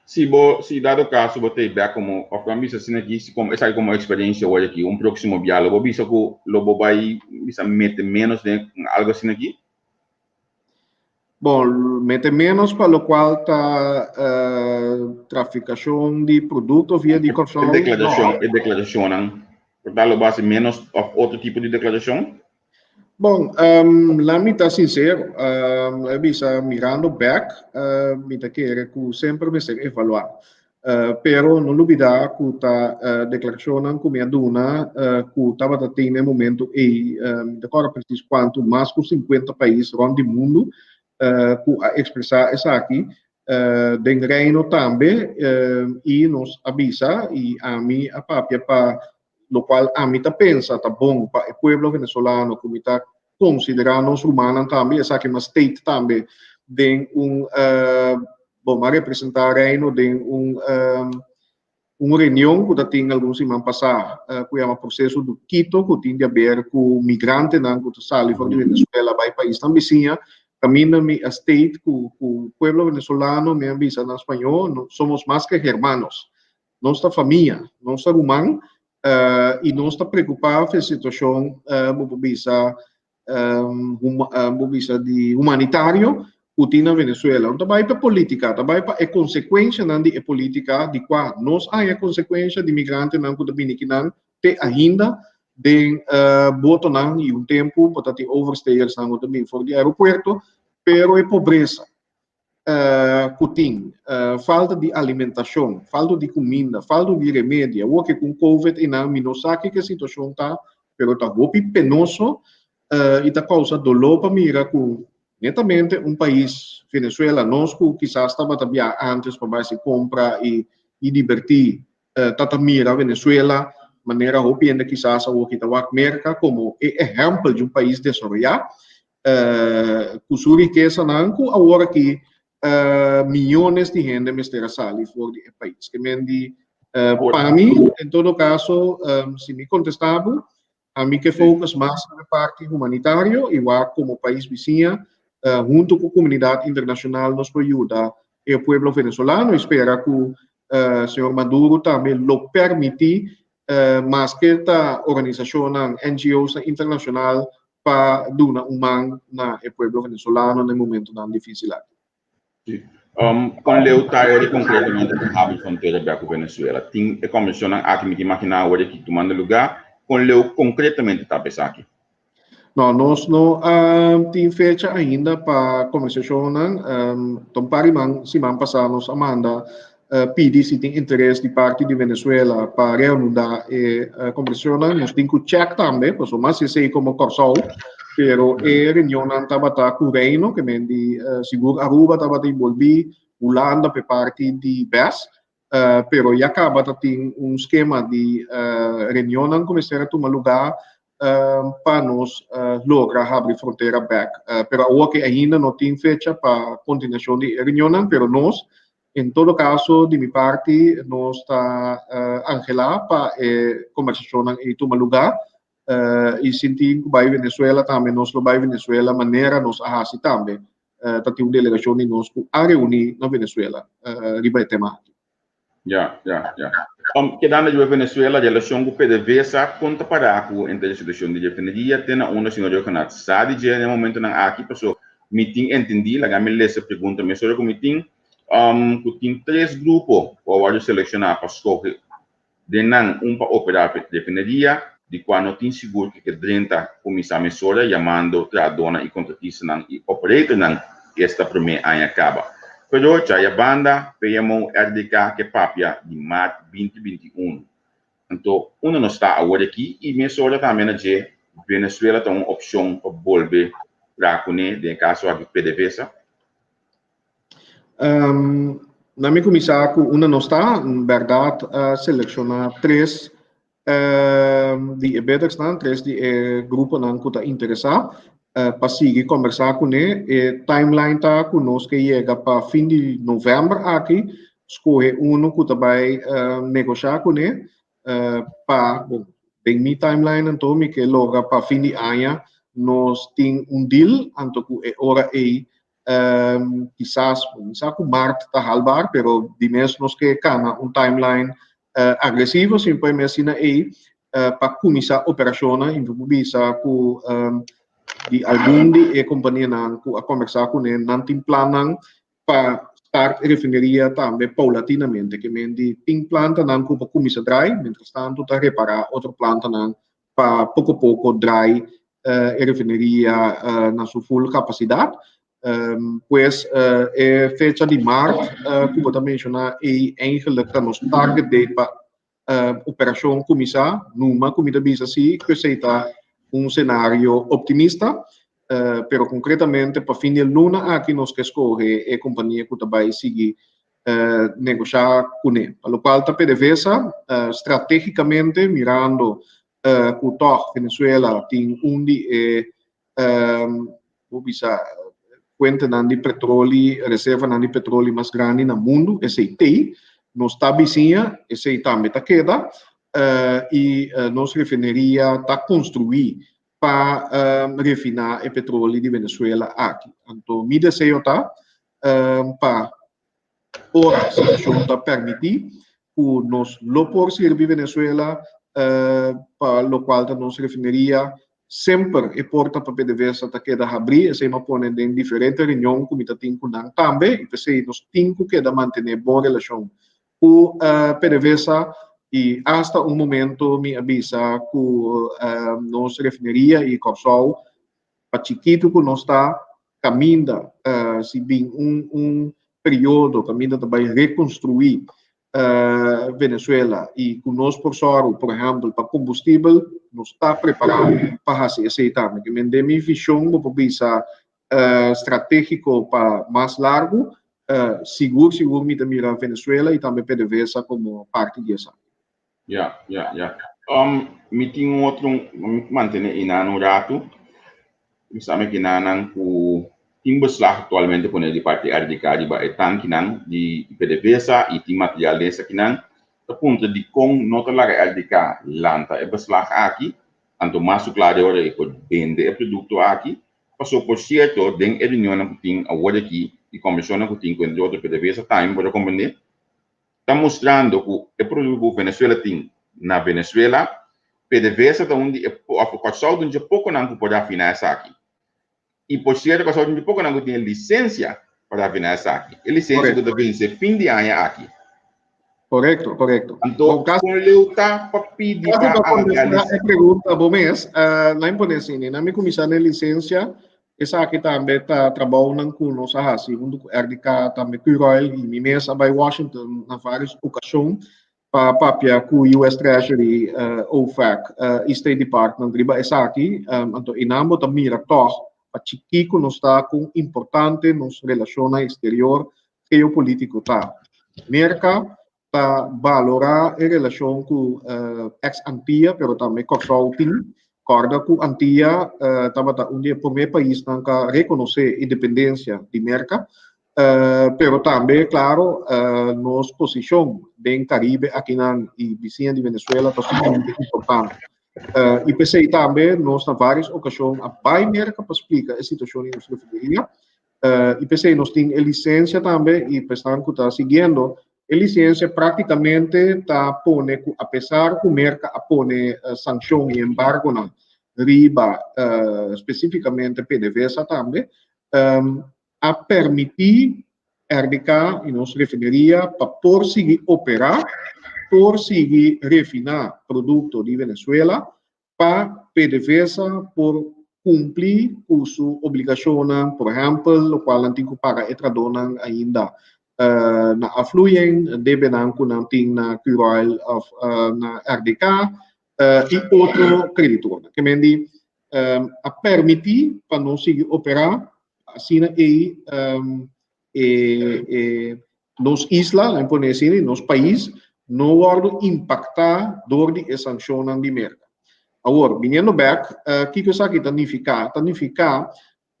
Si bo, si dado kaso bo ta e bek komo, òf nan bisa asina aki, si komo esaki komo eksperensia wòrdu aki, un próksimo bia lo bo bisa ku lo bo bai bisa mete ménos den algu asina aki?
Bon, mete ménos pa lokual ta trafikashon di produkto via di Kòrsou,
E
no.
deklarashon, e deklarashonnan, por ta lo bo hasi ménos òf otro tipo di deklarashon?
Bon, la mi ta sincero, la mi bisa mirando bek, mi ta kere ku semper mester evaluá. Pero no lubidá ku ta deklarashonnan ku mi a duna ku tabata tin na e momento ei, mi ta kòrda presis kuantu, mas ku sinkuenta pais rònt di mundu ku a ekspresá esaki. Den Reino tambe i nos a bisa i ami a papia pa lokual ami ta pensa ta bon pa e pueblo venezolano ku mi ta konsiderá nos rumannan tambe, esaki mas state tambe den un bon a representá Reino den un un reunion ku ta tin algun siman pasá ku yama Proseso du Quito ku tin di aber ku migrantenan ku ta sali for di Venezuela bai paisnan bisiña. Kaminda mi a state ku ku pueblo venezolano mi a bisa na spañó no somos mas ke hermanos, nos ta famia, nos ta ruman i nos ta preokupá fe situashon bo por bisa bo bisa di humanitario ku tin na Venezuela. No ta bai pa polítika, ta bai pa e konsekuenshanan di e polítika di kua nos haña konsekuensha di migrantenan ku ta bini kinan te ainda den botonan i un tempu bo ta tin overstayersnan ku ta bini for di aeropuerto, pero e pobresa ku tin, falta di alimentashon, falta di kuminda, falta di remedio. Awor ke ku Covid einan mi no sa kiko e situashon ta, pero ta hopi penoso i ta kousa doló pa mira ku netamente un pais, Venezuela, nos ku kisas tabata bia antes pa bai hasi kompra i dibertí, ta ta mira Venezuela manera hopi hende kisas awor ki ta wak Merka komo e ehèmpel di un pais desaroyá ku su rikesanan ku awor aki miyones di hende mester a sali for di e pais. Ke men di pa mi, en todo kaso, si mi kontestá bo, ami ke focus mas riba e parti humanitario i wak komo pais bisiña huntu ku komunidat internashonal nos por yuda e pueblo venezolano i spera ku señor Maduro tambe lo permití maske ta organisashonnan, NGOsnan internashonal pa duna un man na e pueblo venezolano na e momentonan difísil aki.
Sí. Kon leu ta ori konkretamente ku habri frontera bek ku Venezuela? Tin e kombershonnan aki mi ta imaginá awor aki tumando lugá. Kon leu konkretamente ta esaki?
No, nos no tin fecha ainda pa kombersashonnan. Ta un par di siman pasá nos a manda pidi si tin interes di parti di Venezuela pa reanudá e kombersashonnan. Nos tin ku chèk tambe, pasobra mas esei komo Kòrsou, pero e reunionnan tabata ku Reino, ke men di sigur Aruba tabata inbolbí, Hulanda pa e parti di bes, pero ya kaba ta tin un skema di reunionnan ku mester a tuma lugá pa nos logra habri frontera bèk. Pero awor ke ainda no tin fecha pa kontinuashon di e reunionnan, pero nos en todo kaso di mi parti nos ta anhelá pa e kombersashonnan ei tuma lugá i si tin ku bai Venezuela tambe nos lo bai Venezuela manera nos a hasi tambe. Ta tin un delegashon di nos ku a reuní na Venezuela riba e tema aki.
Ya, ya, ya. Kedando riba Venezuela, relashon ku PDVSA kon ta pará ku henter e situashon di refineria te na unda señor Rhuggenaath sa di dje na e momentonan aki? Paso mi tin entendí, laga mi lesa e pregunta mesora ku mi tin, ku tin tres grupo ku a wòrdu selekshoná pa skohe den nan un pa operá refineria, di kua no tin sigur ku ke drenta kuminsá mesora yamando trahadónan i kontratistanan i operatornan esta promé aña kaba. Pero djaya banda PMO RDK ke papia di mart 2021. Anto unda nos ta awor aki i mesora tambe na dje Venezuela ta un opshon pa bolbe traha kuné den e kaso aki PDVSA?
Na mi kuminsá ku unda nos ta, bèrdat a selekshoná tres di e biddersnan, tres di e gruponan ku ta interesá pa sigui kombersá kuné. E timeline ta ku nos ke yega pa fin di novèmber aki, skohe unu ku ta bai negoshá kuné pa, bon, den mi timeline anto mi ke logra pa fin di aña nos tin un deal, anto ku e ora ei kisas, mi sa ku mart ta halbaar, pero di mes nos ke kana un timeline agresivo, si mi por e asina ei, pa kuminsá operashonnan i mi por bisa ku di algun di e kompanianan ku a kombersá kuné nan tin plannan pa start e refineria tambe paulatinamente, ke men di tin plantanan ku por kuminsá drai, mientrastantu ta repará otro plantanan pa poko poko drai e refineria na su full kapasidat. Pues e fecha di mart ku bo ta menshoná ei eigenlijk ta nos target date pa operashon kuminsá. Numa ku mi ta bisa si ku esei ta un senario optimista. Pero konkretamente pa fin di luna aki nos ke skohe e kompania ku ta bai sigui negoshá kuné. Pa lokual ta PDVSA, stratégikamente mirando ku tòg Venezuela tin un di e bo bisa fuentenan di petroli, reservanan di petroli mas grandi na mundu, esei tei, nos ta bisiña, esei tambe ta keda, i nos refineria ta konstruí pa refiná e petroli di Venezuela aki. Anto mi deseo ta pa ora situashon ta permití ku nos lo por sirbi Venezuela pa lokual ta nos refineria. Semper e porta pa PDVSA ta keda habrí, esei m'a pone den diferente reunion ku mi ta tin ku nan tambe i p'esei nos tin ku keda mantené bon relashon ku PDVSA i asta un momento mi a bisa ku nos refineria i Kòrsou pa chikitu ku nos ta kaminda si bin un un periodo kaminda ta bai rekonstruí Venezuela i ku nos por sòru por ehèmpel pa kombustibel nos ta prepará pa hasi esei tambe. Ke men den mi vishon bo por bisa stratégiko pa mas largu sigur sigur mi ta mira Venezuela i tambe PDVSA komo parti di esaki.
Ya, ya, ya. Mi tin un otro, mi mantené einan un ratu. Mi sa mi kinanan ku tin beslag aktualmente pone di parti RDK riba e tankinan di PDVSA i tin material den esakinan. Ta puntra dikon no ta laga RDK lanta e beslag aki, anto mas su kla di ora e por bende e produkto aki. Paso por sierto den e reunionnan ku tin awor aki i kombershonnan ku tin ku entre otro PDVSA tambe bo ta komprende. Ta mustrando ku e produkto ku Venezuela tin na Venezuela, PDVSA ta un di e òf Kòrsou ta un dje pokonan ku por rafiná esaki. I por sierto Kòrsou ta un dje pokonan ku tin e lisensia pa rafiná esaki. E lisensia ku ta vense fin di aña aki.
Korekto, korekto.
Anto kon leu ta pa pidi pa alargá
lisensia? E pregunta bo mes, nan pone asina, nan mi kuminsá na e lisensia. Esaki tambe ta trabounan ku nos a hasi huntu ku RDK, tambe Curoil i mi mes a bai Washington na vários okashon pa papia ku US Treasury, OFAC i State Department riba esaki. Anto einan bo ta mira tòg pa chikí ku nos ta kon importante nos relashonnan eksterior geopolítiko ta. Merka ta balorá e relashon ku eks Antia pero tambe Kòrsou tin. Kòrda ku Antia tabata un di e promé paisnan ku a rekonosé independensia di Merka. Pero tambe klaro nos posishon den Karibe akinan i bisiña di Venezuela ta sumamente importante. I p'esei tambe nos na vários okashon a bai Merka pa splika e situashon di nos refineria. I p'esei nos tin e lisensia tambe i pa esnan ku ta siguiendo e lisensia práktikamente ta pone ku apesar ku Merka a pone sankshon i embargonan riba spesífikamente PDVSA tambe a permití RDK i nos refineria pa por sigui operá, por sigui refiná produkto di Venezuela pa PDVSA por kumpli ku su obligashonnan, por ehèmpel lokual nan tin ku paga e trahadónan ainda na afluying, debenan ku nan tin na Curoil òf na RDK i otro kreditornan. Ke men di a permití pa nos sigui operá asina ei e nos isla, laat me pone asina, nos pais no wòrdu impaktá dor di e sanshonnan di Merka. Awor, biniendo bèk, kiko esaki ta nifiká? Ta nifiká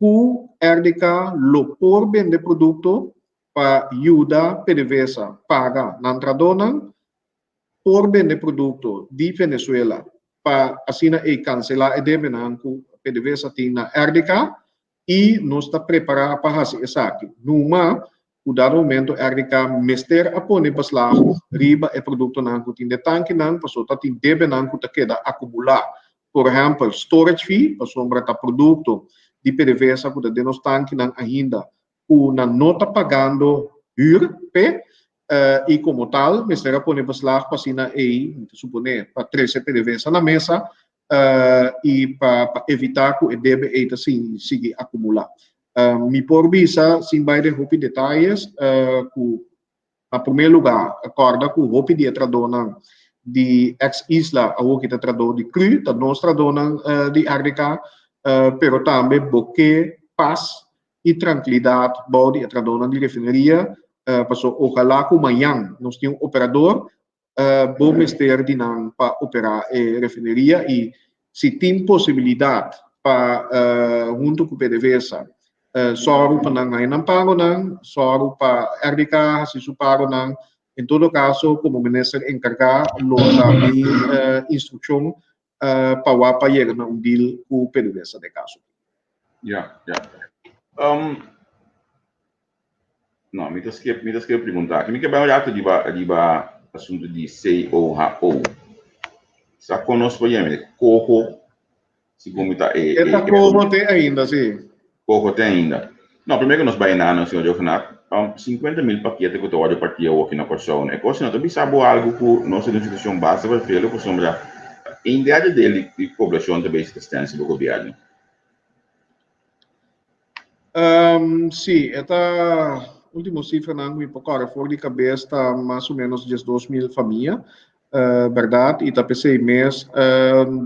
ku RDK lo por bende produkto pa yuda PDVSA paga nan trahadónan, por bende produkto di Venezuela pa asina ei kanselá e debenan ku PDVSA tin na RDK i nos ta prepará pa hasi esaki. Numa ku dado momento RDK mester a pone beslag riba e produktonan ku tin den tankinan pasobra ta tin debenan ku ta keda akumulá. Por ehèmpel storage fee pasobra ta produkto di PDVSA ku ta den nos tankinan ainda ku nan no ta pagando hür p'e i komo tal mester a pone beslag pa asina ei, mi ta suponé, pa trese PDVSA na mesa i pa evitá ku e debe ei ta sigui akumulá. Mi por bisa sin bai den hopi detayes ku na promé lugá kòrda ku hopi di e trahadónan di ex Isla awor ki ta trahadó di cru ta nos trahadónan di RDK. Pero tambe bo ke pas i trankilidat bou di e trahadónan di refineria, paso ojalá ku mañan nos tin un operador, bo mester di nan pa operá e refineria i si tin posibilidat pa huntu ku PDVSA sòru pa nan haña nan pagonan, sòru pa RDK hasi su pagonan. En todo kaso komo minister enkargá lo ta mi instrukshon pa wak pa yega na un deal ku PDVSA den kaso.
Ya, ya. No, mi ta skip, mi ta skip pregunta aki. Mi ke bai un rato riba, riba asunto di COHO. Sa kon nos por yama e coho, segun mi ta e...
E ta coho te ainda, si.
Coho te ainda. No, primer ku nos bai na, señor Jovenaar, 50 mil pakete ku ta wòrdu partí awoki na Kòrsou. E kos no ta bisa bo algu ku nos ta den un situashon basta vervelu pasobra un derde del di poblashon ta bezig ta stèn riba gobièrnu.
Sí, e ta último sifranan ku mi por kòrda for di kabes ta mas o ménos 12.000 famia, bèrdat? I ta p'esei mes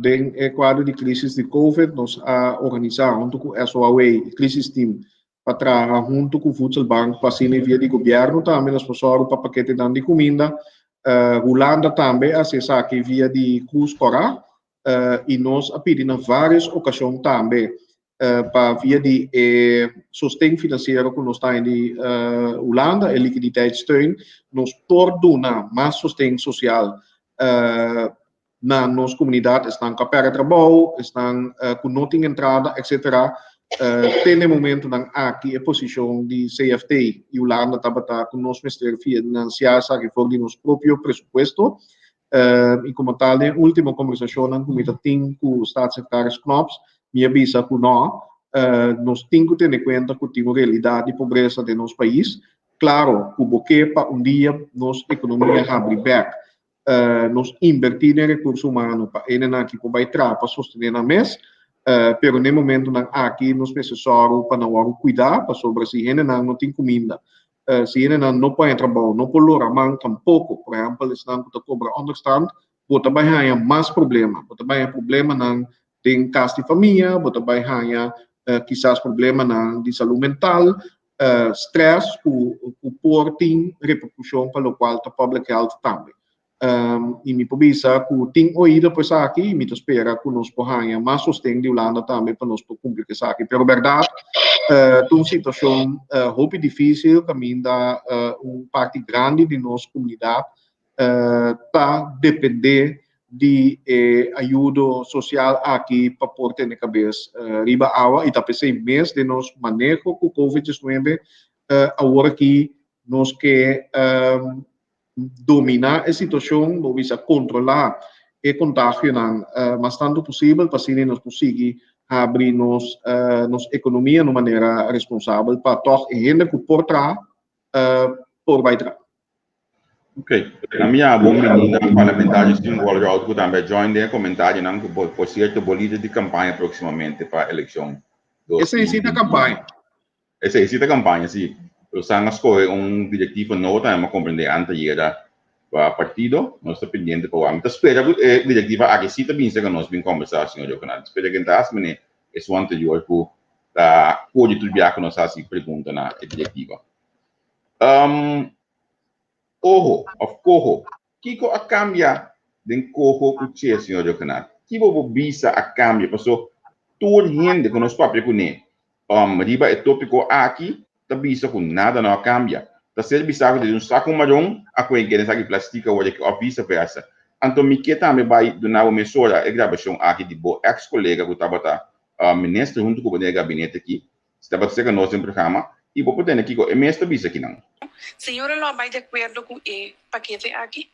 den e kuadro di krisis di Covid nos a organisá huntu ku SOAW i Crisis Team pa traha huntu ku Voedselbank pa asina via di gobièrnu tambe nos por sòru pa paketenan di kuminda. Hulanda tambe a hasi esaki via di Krus Kòrá i nos a pidi na vários okashon tambe pa via di e sosten finansiero ku nos ta haña di Hulanda, e liquiditeitssteun, nos por duna mas sosten sosial na nos komunidat, esnan ku a pèrdè trabou, esnan ku no tin entrada, etsetera. Te na e momentunan aki e posishon di CFT i Hulanda tabata ku nos mester finansiá esaki for di nos propio presupuesto. I komo tal den e último kombersashonnan ku mi ta tin ku Staatssecretaris Knops, mi a bisa ku nò, nos tin ku tene kuenta ku tin un realidat di pobresa den nos pais. Klaro ku bo ke pa un dia nos ekonomia habri bèk, nos inbertí den rekurso humano pa hendenan aki por bai traha pa sostené nan mes, pero n'e momentunan aki nos mester sòru pa nan wòrdu kuidá pasobra si hendenan no tin kuminda, si hendenan no por haña trabou, no por lora man tampoko, por ehèmpel esnan ku ta kobra ònderstand, bo ta bai haña mas problema, bo ta bai haña problemanan den kas di famia, bo ta bai haña kisas problemanan di salú mental, stress ku ku por tin reperkushon pa lokual ta public health tambe. I mi por bisa ku tin oido pa esaki i mi ta spera ku nos por haña mas sosten di Hulanda tambe pa nos por kumpli ku esaki. Pero bèrdat ta un situashon hopi difísil kaminda un parti grandi di nos komunidat ta dependé di e ayudo sosial aki pa por tene kabes riba awa i ta p'esei mes den nos maneho ku Covid 19 awor aki nos ke dominá e situashon, bo bisa kontrolá e kontagionan mas tantu posibel pa asina nos por sigui habri nos nos ekonomia na un manera responsabel pa tòg e hende ku por traha por bai traha.
Ok. Na mi a bon bini na parlamentario Steven Walroud ku tambe a join den e komentarionan ku bo por sierto bo lider di kampaña próksimamente pa elekshon
Esei sí ta kampaña.
Esei sí ta kampaña, sí. Rosan a skohe un direktiva nobo tambe mi a komprendé antayera pa partido. Nos ta pendiente pa wak. Mi ta spera ku e direktiva aki sí ta bin serka nos bin kombersá, señor Jokenaar. Mi ta spera ku ta hasi manera esun anterior ku ta kore tur biaha ku nos hasi pregunta na e direktiva. Oho of koho, kiko a kambia den koho ku che, señor Jokenaar? Ki bo bo bisa a kambia? Paso tur hende ku nos papia kuné riba e tópiko aki ta bisa ku nada no a kambia. Ta ser bisa ku den un saku maron a kohe den saki plastik awor aki òf vise versa. Anto mi ke tambe bai duna bo mesora e grabashon aki di bo eks kolega ku tabata minister huntu ku bo den e gabinete aki. Si tabata serka nos den programa i bo por tende kiko e mes ta bisa kinan.
Señora lo a bai di akuerdo ku e pakete aki?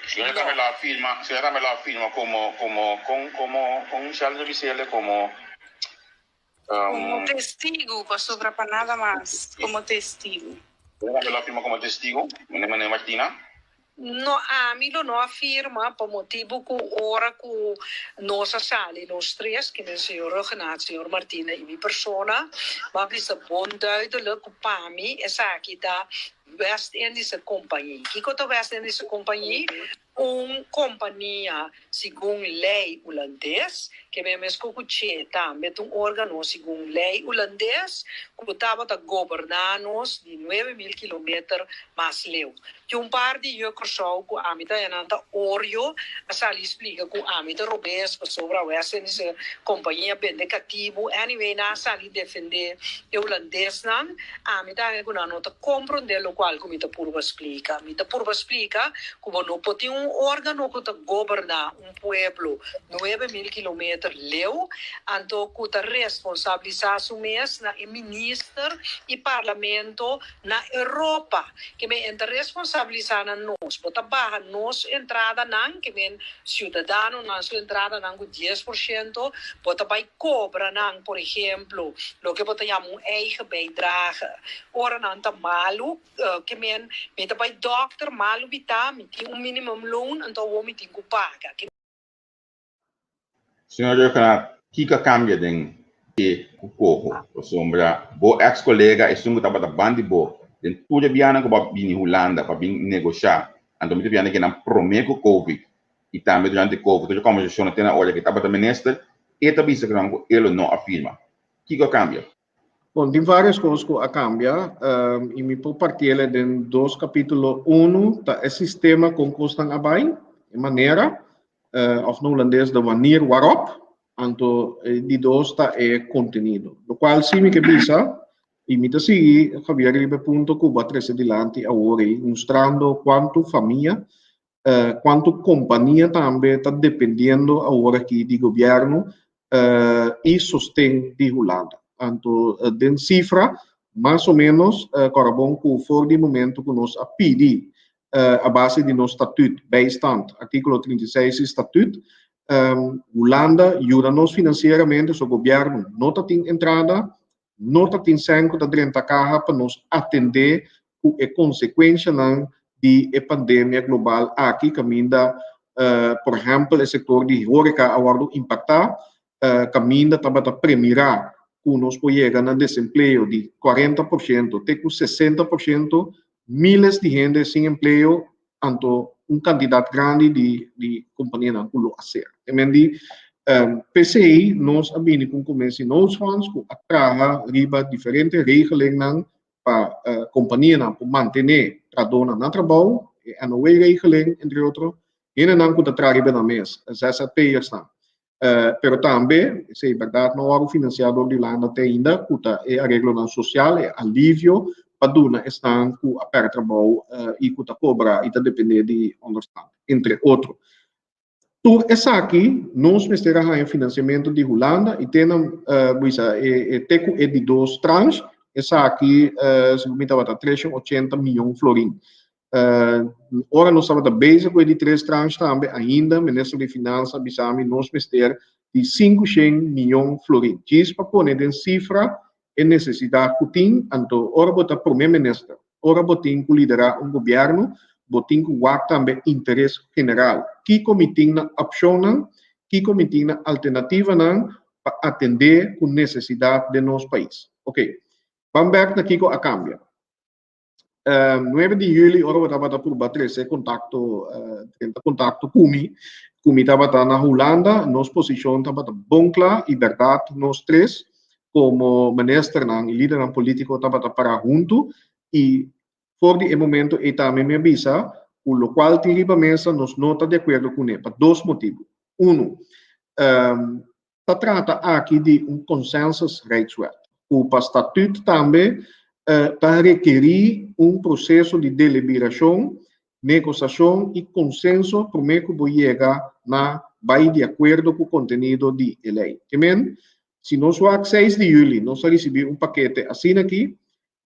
Señora tambe lo a firma, señora tambe lo a firma komo, komo, kon, komo, kon Sheldon ta bis'el komo,
Komo testigu, pasobra pa nada mas, komo testigu.
Señora tambe lo a firma komo testigu, meneer Martina?
No, ami lo no a firma pa motibu ku ora ku nos a sali nos tres, kimen señor Ruggenaath, señor Martina i mi persona, bo a bisa bon duidelijk ku pa mi esaki ta West Indische Compagnie. Kiko ta West Indische Compagnie? Un kompania segun lei hulandes, ke men mesko ku Che tambe ta un organo segun lei hulandes ku tabata goberná nos di 9000 kilometer mas leu. Tin un par di yu Kòrsou ku ami ta nan ta orio a sali splika ku ami ta robes pasobra West Indische Kompania bende katibu. Anyway nan a sali defendé e hulandesnan. Ami ta haña ku nan no ta komprondé lokual ku mi ta purba splika. Mi ta purba splika ku bo no por tin un órgano ku ta goberná un pueblo 9000 kilometer leu, anto ku ta responsabilisá su mes na e minister i parlamento na Europa. Ke men e ta responsabilisá na nos. Bo ta baha nos entradanan, ke men siudadanonan su entradanan ku 10%, bo ta bai kobra nan, por ehemplo, loke bo ta yama un eigen bijdrage. Ora nan ta malu, ke men mi ta bai dòkter, malu bitá, mi tin un minimumloon, anto awor mi tin ku paga.
Señor Rhuggenaath, kiko a kambia den e ku koho? Pasobra bo eks kolega, esun ku tabata ban di bo den tur e bianan ku bo a bini Hulanda pa bin negoshá, anto mi ta bianan kinan promé ku Covid i tambe durante Covid, tur e kòmbersashonnan te na ora ku e tabata minister, e ta bisa ku nan ku e lo no a firma. Kiko a kambia?
Bon, tin varios kos ku a kambia i mi por partiele den dos kapítulo. Unu ta e sistema kon kosnan a bai, e manera, òf na hulandes de manier waarop, anto e di dos ta e kontenido. Lokual si mi ke bisa, i mi ta sigui Javier riba e punto ku bo a trese dilanti awor ei, mustrando kuantu famia, kuantu kompania tambe ta dependiendo awor aki di gobièrnu i sosten di Hulanda. Anto den sifra, mas o ménos kòrda bon ku for di momento ku nos a pidi a base di nos Statuut Bijstand, artíkulo 36 di Statuut, Hulanda yuda nos finansieramente, so gobièrnu no ta tin entrada, no ta tin sèn ku ta drenta kaha pa nos atendé ku e konsekuenshanan di e pandemia global aki kaminda por ehèmpel e sektor di hóreka a wòrdu impaktá, kaminda tabata premirá ku nos por yega na desempleo di 40% te ku 60%, míles di hende sin empleo anto un kantidat grandi di di kompanianan ku lo a sera. Te men di p'esei nos a bini ku un Comensi Noodfonds ku a traha riba diferente regelingnan pa kompanianan por mantené trahadónan na trabou, e NOW-regeling entre otro, hendenan ku ta traha riba nan mes, ZZP'ersnan. Pero tambe, esei bèrdat no wòrdu finansiá dor di Hulanda te ainda, ku ta e areglonan sosial, e alivio pa duna esnan ku a pèrdè trabou i ku ta kobra i ta dependé di ònderstant, entre otro. Tur esaki nos mester a haña finansiamentu di Hulanda i te nan bisa e te ku e di dos tranche, esaki segun mi tabata 380 mion florin. Ora nos tabata bezig ku e di tres tranche tambe ainda minister di finansa a bisa mi nos mester di 500 mion florin. Djis pa pone den sifra e nesesidat ku tin, anto ora bo ta prome minister, ora bo tin ku lidera un gobièrnu, bo tin ku wak tambe interes general. Kiko mi tin na opshonnan, kiko mi tin na alternativanan pa atendé ku nesesidat den nos pais. Oke, ban bèk na kiko a kambia. 9 di juli ora bo tabata purba trese kontakto, drenta kontakto ku mi, ku mi tabata na Hulanda, nos posishon tabata bon kla i bèrdat nos tres komo ministernan i lidernan polítiko tabata pará huntu i for di e momento ei tambe mi a bisa ku lokual tin riba mesa nos no ta di akuerdo kuné pa dos motibu. Unu, Ta trata aki di un consensus Rijkswet, ku pa statuut tambe ta rekerí un proseso di deliberashon, negosashon i konsenso promé ku bo yega na bai di akuerdo ku kontenido di e lei. Ke men, si nos wak 6 di yüli nos a risibí un pakete asina aki,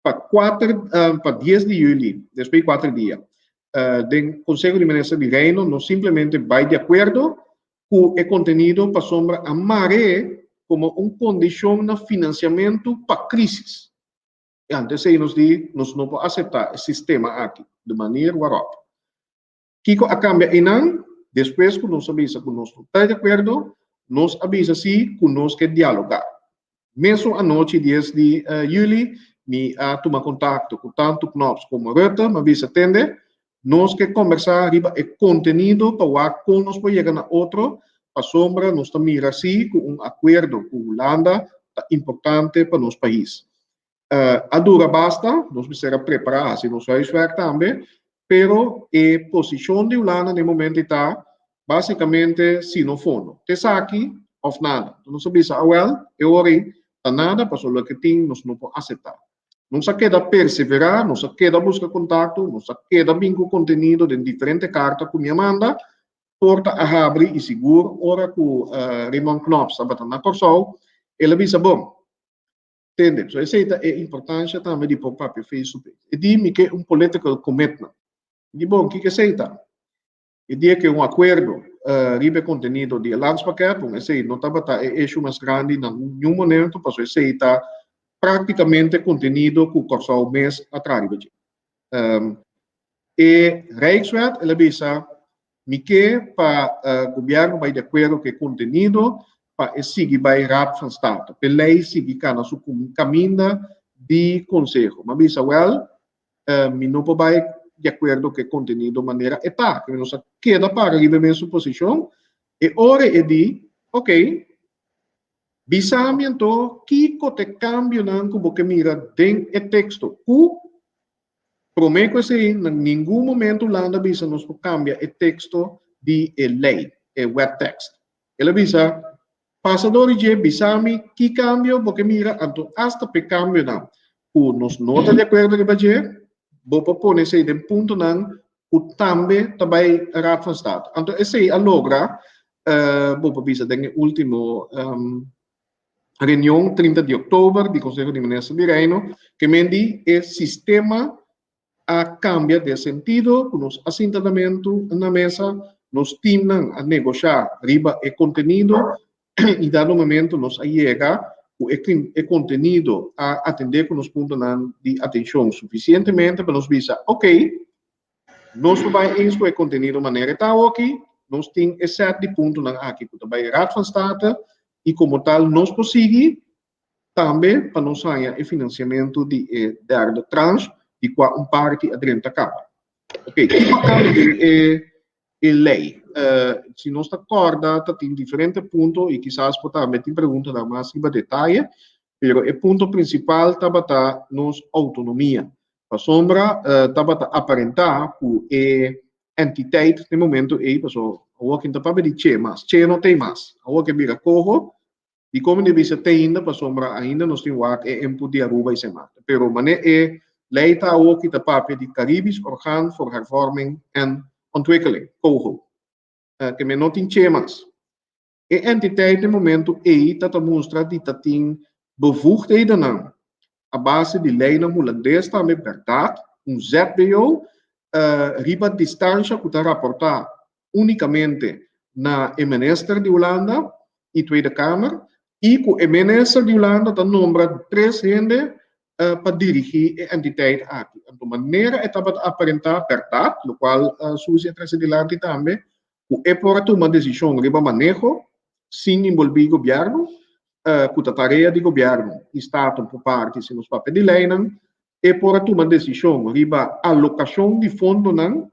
pa kuater pa 10 di yüli, despues di kuater dia, den Konseho di Minister di Reino nos simplemente bai di akuerdo ku e kontenido pasobra a mar'é komo un kondishon na finansiamentu pa krísis. I anto esei nos di nos no por aseptá e sistema aki, de manier waarop. Kiko a kambia einan? Despues ku nos a bisa ku nos no ta di akuerdo, nos a bisa si ku nos ke dialogá. Mesun anochi 10 di yüli mi a tuma kontakto ku tantu Knops komo Rutte, mi a bisa, Tende, Nos ke kombersá riba e kontenido pa wak kon nos por yega na otro, pasobra nos ta mira si ku un akuerdo ku Hulanda ta importante pa nos pais. A dura basta, nos mester a prepará hasi nos huiswerk tambe, pero e posishon di Hulanda na e momento ei ta básikamente si no fondo. Te esaki òf nada. Enton nos a bisa, awèl, e ora ei ta nada pasobra loke tin nos no por aseptá. Nos a keda perseverá, nos a keda buska kontakto, nos a keda bin ku kontenido den diferente karta ku mi a manda, porta a habri i sigur ora ku Raymond Knops tabata na Kòrsou, el a bisa, Bon, tende, so esei ta e importansha tambe di por papia face to face. E di mi ke un political commitment. Mi di, Bon, kiko esei ta? E dia ke un akuerdo riba e kontenido di e landspakket, bon esei no tabata e issue mas grandi na niun momento pasobra esei ta praktikamente kontenido ku Kòrsou mes a traha riba dje. E Rijkswet el a bisa mi ke pa gobièrnu bai di akuerdo ku e kontenido pa e sigui bai Raad van State, pa e lei sigui kana su kaminda di konseho. Mi a bisa wèl mi no por bai di akuerdo ku e kontenido manera e ta, ku nos a keda para riba e mesun posishon, e ora e di, ok, bisa mi anto kiko ta e kambionan ku bo ke mira den e teksto, ku promé ku esei na ningun momento Hulanda a bisa nos por kambia e teksto di e lei, e wettekst. El a bisa, Pasa dor di dje, bisa mi ki kambio bo ke mira, anto asta p'e kambionan ku nos no ta di akuerdo riba dje, bo por pone esei den puntonan ku tambe ta bai Raad van State. Anto esei a logra, bo por bisa den e ultimo reunion 30 di oktober di Konseho di Minister di Reino, ke men di e sistema a kambia den sentido ku nos a sinta na mesa, nos timnan a negoshá riba e kontenido i dado momento nos a yega ku e kontenido a atendé ku nos puntonan di atenshon sufisientemente pa nos bisa, ok, nos por bai eens ku e kontenido manera e ta awoki, nos tin e sèt di puntonan aki ku ta bai Raad van State i komo tal nos por sigui Tambe pa nos haña e finansiamentu di e derde tranche, di kua un parti a drenta kaba. Oké, kiko a kambia den e e lei? Si nos ta kòrda ta tin diferente punto i kisas por tambe tin preguntanan mas riba detaye, pero e punto prinsipal tabata nos outonomia. Pasobra tabata aparentá ku e entiteit den momento ei, pasobra awor kin ta papia di che mas, che no t'ei mas, awor ke bira koho, Dikon mi ta bisa te ainda? Pasobra ainda nos tin wak e input di Aruba i Sint Maarten. Pero manera e lei ta awoki ta papia di Caribisch Orgaan voor Hervorming en Ontwikkeling, COHO. Ke men no tin che mas. E entiteit den momento ei ta ta mustra di ta tin bevoegdhedennan a base di leinan hulandes tambe bèrdat, un ZBO, riba distansha ku ta raportá únikamente na e minister di Hulanda i Tweede Kamer i ku e minister di Hulanda ta nombra tres hende pa dirigí e entiteit aki. Anto manera e tabata aparentá bèrdat, lokual Suzy a trese dilanti tambe, ku e por a tuma desishon riba maneho sin inbolbí gobièrnu, ku ta tarea di gobièrnu i Staten por parti si nos papia di leinan, e por a tuma desishon riba alokashon di fondonan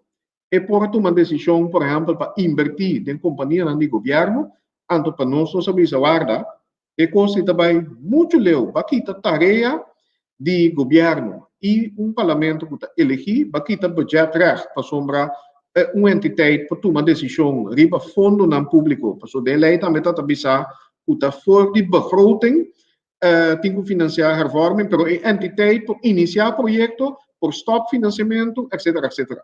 E por a tuma desishon, por ehèmpel, pa inbertí den kompanianan di gobièrnu, anto pa nos nos a bisa warda, e kos ei ta bai muchu leu, ba kita tarea di gobièrnu i un parlamento ku ta elegí, ba kita budgetrecht pasobra un entiteit por tuma desishon riba fondonan públiko, pasobra den e lei tambe ta ta bisa ku ta for di begroting tin ku finansiá hervorming, pero e entiteit por inisiá proyekto, por stòp finansiamentu, etcetera, etcetera.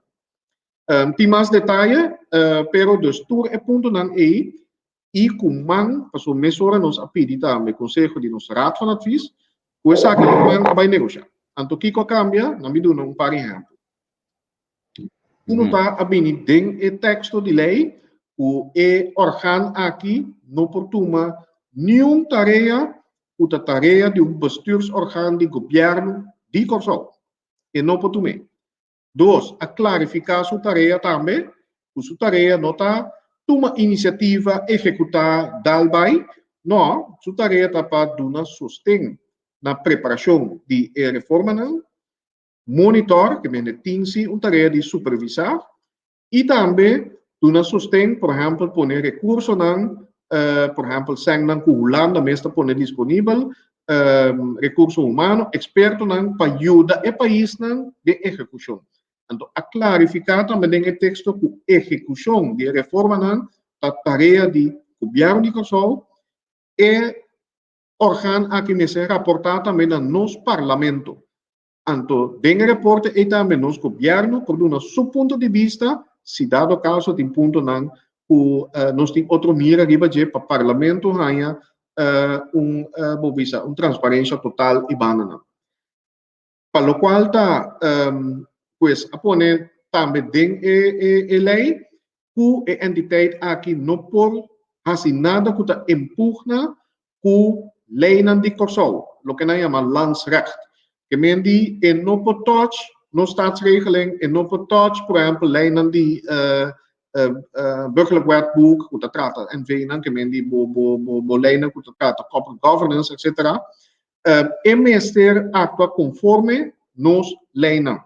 Tin mas detaye, pero dus tur e puntonan ei i ku man, pasobra mesora nos a pidi tambe konseho di nos Raad van Advies, ku esaki ku man a bai negoshá. Anto kiko a kambia? Nan mi duna un par ehèmpel. Uno ta a bini den e teksto di lei ku e orgaan aki no por tuma niun tarea ku ta tarea di un bestuursorgaan di gobièrnu di Kòrsou. E no por tum'é. Dos, a klarifiká su tarea tambe, ku su tarea no ta tuma inisiativa, ehekutá, dal bai. No, su tarea ta pa duna sosten na preparashon di e reformanan. monitor, ke mende tin si un tarea di supervisá i tambe duna sosten, por ehèmpel pone rekursonan, por ehèmpel sènnan ku Hulanda mes ta pone disponibel, rekurso humano, ekspertonan pa yuda e paisnan den ehekushon. Anto a klarifiká tambe den e teksto ku ehekushon di e reformanan ta tarea di Gobièrnu di Kòrsou. E orgaan aki mester raportá tambe na nos Parlamento. Anto den e reporte ei tambe nos gobièrnu por duna su punto di bista si dado kaso tin puntonan ku nos tin otro mira riba dje pa Parlamento haña un bo bisa un transparensha total i bandanan. Pa lokual ta pues a pone tambe den e lei ku e entiteit aki no por hasi nada ku ta empugna ku leinan di Kòrsou, loke nan yama landsrecht. Ke men di e no por touch nos staatsregeling, e no por touch por ehèmpel leinan di Burgerlijk Wetboek ku ta trata NV-nan, ke men di bo bo leinan ku ta trata corporate governance etcetera. E mester aktua konforme nos leinan.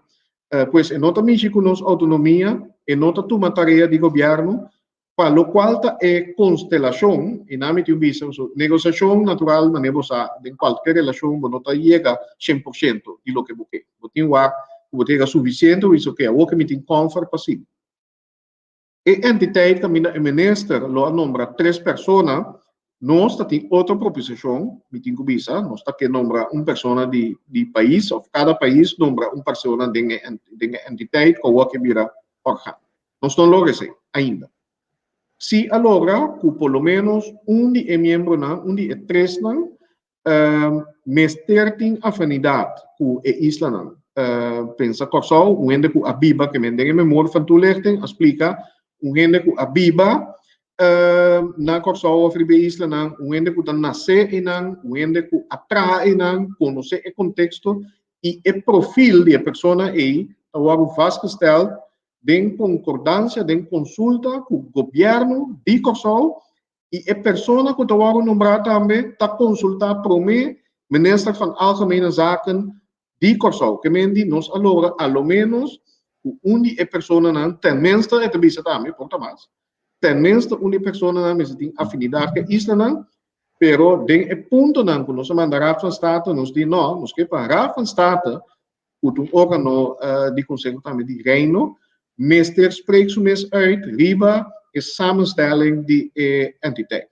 Pues e no ta mishi ku nos outonomia, e no ta tuma tarea di gobièrnu, pa lokual ta e konstelashon, i nan mi tin bisa boso, negosiashon natural manera bo sa, den kualke relashon bo no ta yega 100% di loke bo ke. Bo tin wak ku bo ta yega sufisiente, bo bisa oke, awor ke mi tin kòmfort pa sigui. E entiteit kaminda e minister lo a nombra tres persona, nos ta tin otro proposishon, mi tin ku bisa, nos ta ke nombra un persona di di pais òf kada pais nombra un persona den e den e entiteit ku awor ke bira orgaan. Nos no logra esei ainda. Si a logra ku por lo ménos un di e miembronan, un di e tresnan, mester tin afinidat ku e islanan. Pensa Kòrsou, un hende ku a biba, ke men den e memoria van toelichting a splika, un hende ku a biba na Kòrsou òf riba e islanan, un hende ku ta nasé einan, un hende ku a traha einan, konosé e konteksto i e profil di e persona ei ta wòrdu vastgesteld den konkordansia, den konsulta ku gobièrnu di Kòrsou i e persona ku ta wòrdu nombrá tambe ta konsultá promé Minister van Algemene Zaken di Kòrsou. Ke men di nos a logra a lo ménos ku un di e personanan, tenminste e ta bisa tambe, por ta mas, tenminste un di e personanan mester tin afinidat ku e islanan, pero den e puntonan ku nos a manda Raad van State nos di nò, nos ke pa Raad van State ku ta un órgano di Konseho tambe di Reino, mester spreek su mes uit riba e samenstelling di e entiteit.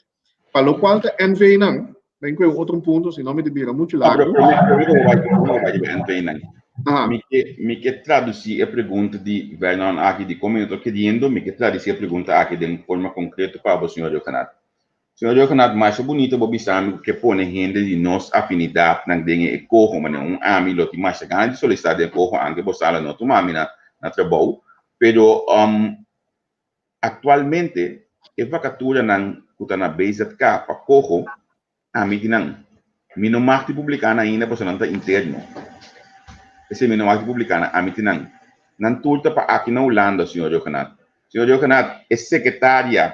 Pa lokual ta NV-nan, ben ku e un otro punto, si no mi ta bira muchu largu.
Promé ku bo bai, promé ku bo bai riba NV-nan, mi ke, mi ke tradusí e pregunta di Vernon aki di kon mi no ta keriendo, mi ke tradusí e pregunta aki den forma konkreto pa bo, señor Rhuggenaath. Señor Rhuggenaath, masha bunito bo bisa mi ku ke pone hende di nos afinidatnan den e koho, manera un ami lo tin masha gana di solisitá den e koho anke bo sala no tuma mi na na trabou, pero aktualmente e vakaturanan ku ta na BZK pa koho ami di nan. Mi no mag di publiká nan ainda pasobra nan ta interno. P'esei mi no mag di publiká nan, ami tin nan. Nan tur ta pa aki na Hulanda, señor Rhuggenaath. Señor Rhuggenaath, e sekretaria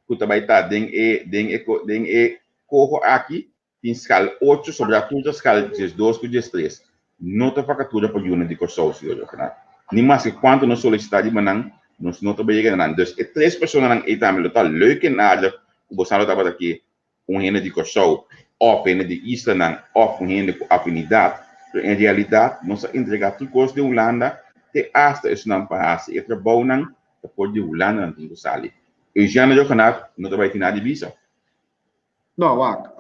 ku ta bai ta den e den e den e koho aki tin skal ocho sobrá tur ta skal 12 ku 13. No ta vakatura pa yunan di Kòrsou, señor Rhuggenaath. Ni maske kuantu nos solisitá riba nan, nos no ta bai yega na nan. Dus e tres personanan ei tambe lo ta leuk en aardig ku bosan lo tabata ke un hende di Kòrsou òf hende di islanan òf un hende ku afinidat, pero en realidat nos a entregá tur kos den Hulanda te asta esunnan pa hasi e trabounan ta for di Hulanda nan tin ku sali. Eugène Rhuggenaath no ta bai tin nada di bisa.
No, wak,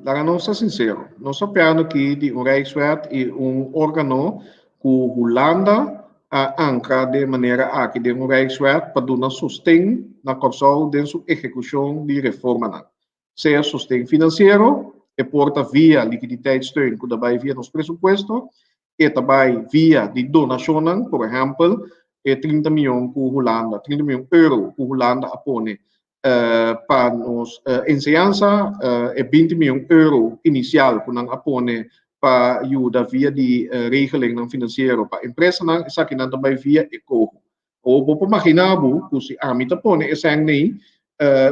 laga nos ta sinsero. Nos ta piando aki di un Rijkswet i un órgano ku Hulanda a ankra den manera aki den un Rijkswet pa duna sosten na Kòrsou den su ehekushon di reformanan. Sea sosten finansiero, e por ta via likiditeitssteun ku ta bai via nos presupuesto, e ta bai via di donashonnan, por ehèmpel e 30 mion ku Hulanda, 30 mion euro ku Hulanda a pone pa nos enseñansa, e 20 mion euro inisial ku nan a pone pa yuda via di regelingnan finansiero pa empresanan, esakinan ta bai via e koho. Awor bo por maginá bo ku si ami ta pone e sèn nei,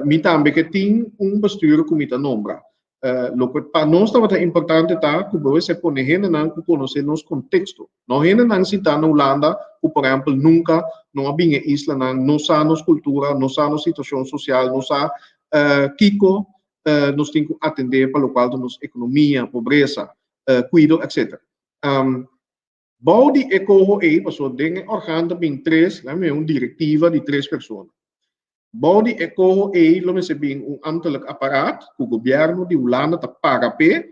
mi tambe ke tin un bestuur ku mi ta nombra. Loke pa nos tabata importante ta ku bo mester pone hendenan ku konosé nos konteksto. No hendenan sintá na Hulanda ku por ehèmpel nunka no a bin e islanan, no sa nos kultura, no sa nos situashon sosial, no sa kiko nos tin ku atendé pa lokual ta nos ekonomia, pobresa, kuido, etcetera. Bou di e koho ei, pasobra den e orgaan ta bin tres, laga mi un direktiva di tres persona. Bou di e koho ei lo mester bin un ambtelijk apparaat ku gobièrnu di Hulanda ta paga p'e,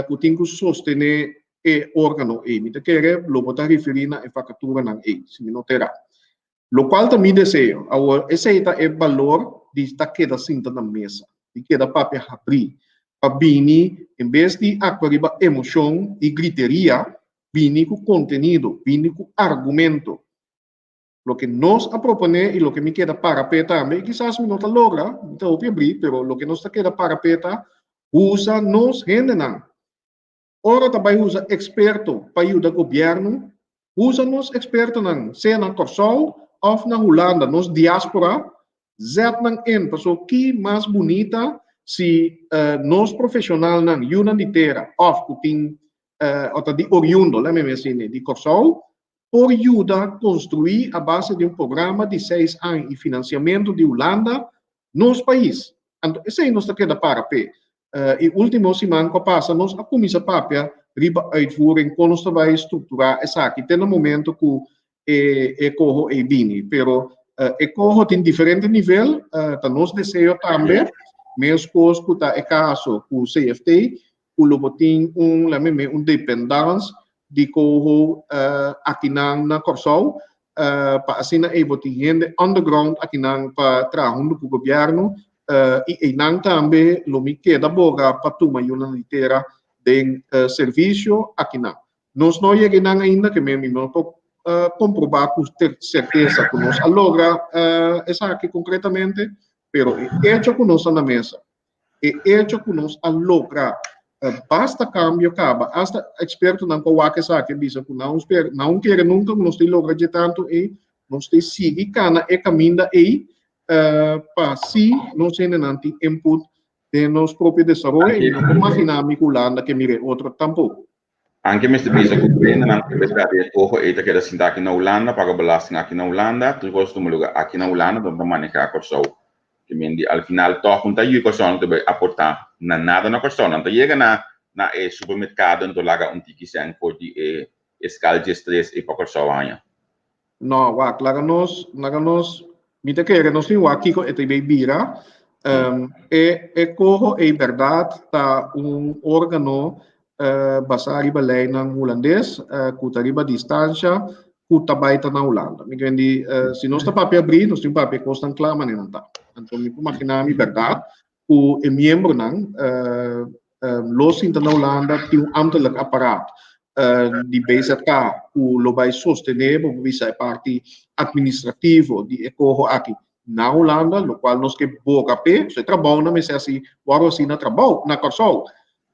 ku tin ku sostené e órgano ei. Mi ta kere lo bo ta referí na e vakaturanan ei, si mi no ta erá. Lokual ta mi deseo. Awor, esei ta e balor di ta keda sinta na mesa, di keda papia habrí, pa bini, en bes di aktua riba emoshon i griteria, bini ku kontenido, bini ku argumento. Loke nos a proponé i loke mi keda para p'e tambe, i kisas mi no ta logra, mi ta hopi abrí, pero loke nos ta keda para p'e ta usa nos hendenan. Ora ta bai usa eksperto pa yuda gobièrnu, usa nos ekspertonan, sea na Kòrsou òf na Hulanda, nos diáspora, zèt nan in, paso ki mas bunita si nos profeshonalnan, yunan di tera òf ku tin òf ta di oriundo, lèt mi mensine, di Kòrsou, por yuda konstruí a base di un programa di seis aña i finansiamentu di Hulanda nos pais. Anto esei nos ta keda para p'e. E último siman ku a pasa nos a kuminsá papia riba uitvoering kon nos ta bai strukturá esaki te na momento ku e e koho ei bini. Pero e koho tin diferente nivel, ta nos deseo tambe, meskos ku ta e kaso ku CFT, ku lo bo tin un, laat mi un dependans di koho akinan na Kòrsou, pa asina ei bo tin hende on the ground akinan pa traha huntu ku gobièrnu i einan tambe lo mi keda boga pa tuma yunan di tera den servisio akinan. Nos no yega einan ainda ke mi no por komprobá ku sertesa ku nos a logra esaki konkretamente, pero e echo ku nos ta na mesa E echo ku nos a logra basta kambio kaba, asta ekspertonan ku a wak esaki a bisa ku nan spera, nan kere nunka ku nos tin logra dje tantu ei, nos tin sigui kana e kaminda ei pa si nos hendenan tin input den nos propio desaroyo i no por magina mi ku Hulanda ke mira e otro tampoko.
Anke mester bisa ku hendenan ku ta di e koho ei ta keda sinta aki na Hulanda, paga belasting aki na Hulanda, tur kos ta tuma luga aki na Hulanda, don ta maneha Kòrsou. Ke men di al final tòg un ta yu Kòrsou nan ta bai aportá na nada na Kòrsou. Nan ta yega na na e supermerkado nan ta laga un tiki sèn for di e e skal djestres ei pa Kòrsou haña.
No, wak, laga nos, laga nos, mi ta kere nos tin wak kiko e ta bay bira. E, e coho ei berdad ta un organo uh, basá riba leinan hulandes, uh, ku ta riba distansha, ku ta bai ta na Hulanda. Mi kende, uh, si nos ta papia abrí, nos tin papia kosnan kla manera nan ta. Anto mi por imaginá mi berdad ku e miembronan lo sinta na Hulanda tin un ambtelijk apparaat di BZK ku lo bai sostené bo por bisa e parti administrativo di e koho aki na Hulanda, lokual nos ke boga p'e, so e trabounan mester hasi wòrdu hasi na trabou na Kòrsou.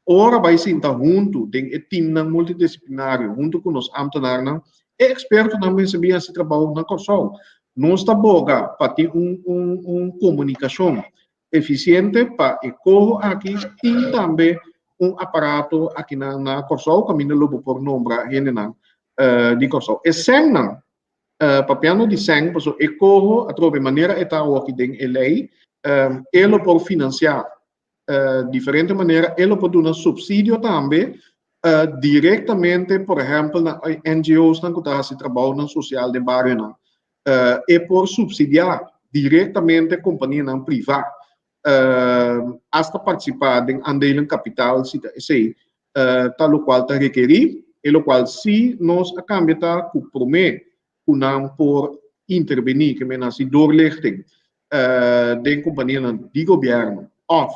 Ora bai sinta huntu den e timnan multidisiplinario huntu ku nos ámtenarnan, e ekspertonan mester bin hasi trabou na Kòrsou. Nos ta boga pa tin un un un komunikashon Efisiente pa e koho aki tin tambe un aparato akinan na Kòrsou kaminda lo bo por nombra hendenan di Kòrsou. E sènnan, papiando di sèn, pasobra e koho atrobe manera e ta awoki den e lei, e lo por finansiá diferente manera, e lo por duna supsidio tambe direktamente por ehèmpel na NGOsnan ku ta hasi trabounan sosial den barionan. E por subsidiá direktamente kompanianan privá, asta partisipá den andelen kapital si ta esei ta lokual ta rekerí, e lokual si nos a kambia ta ku promé ku nan por intervení, ke men hasi doorlichting den kompanianan di gobièrnu òf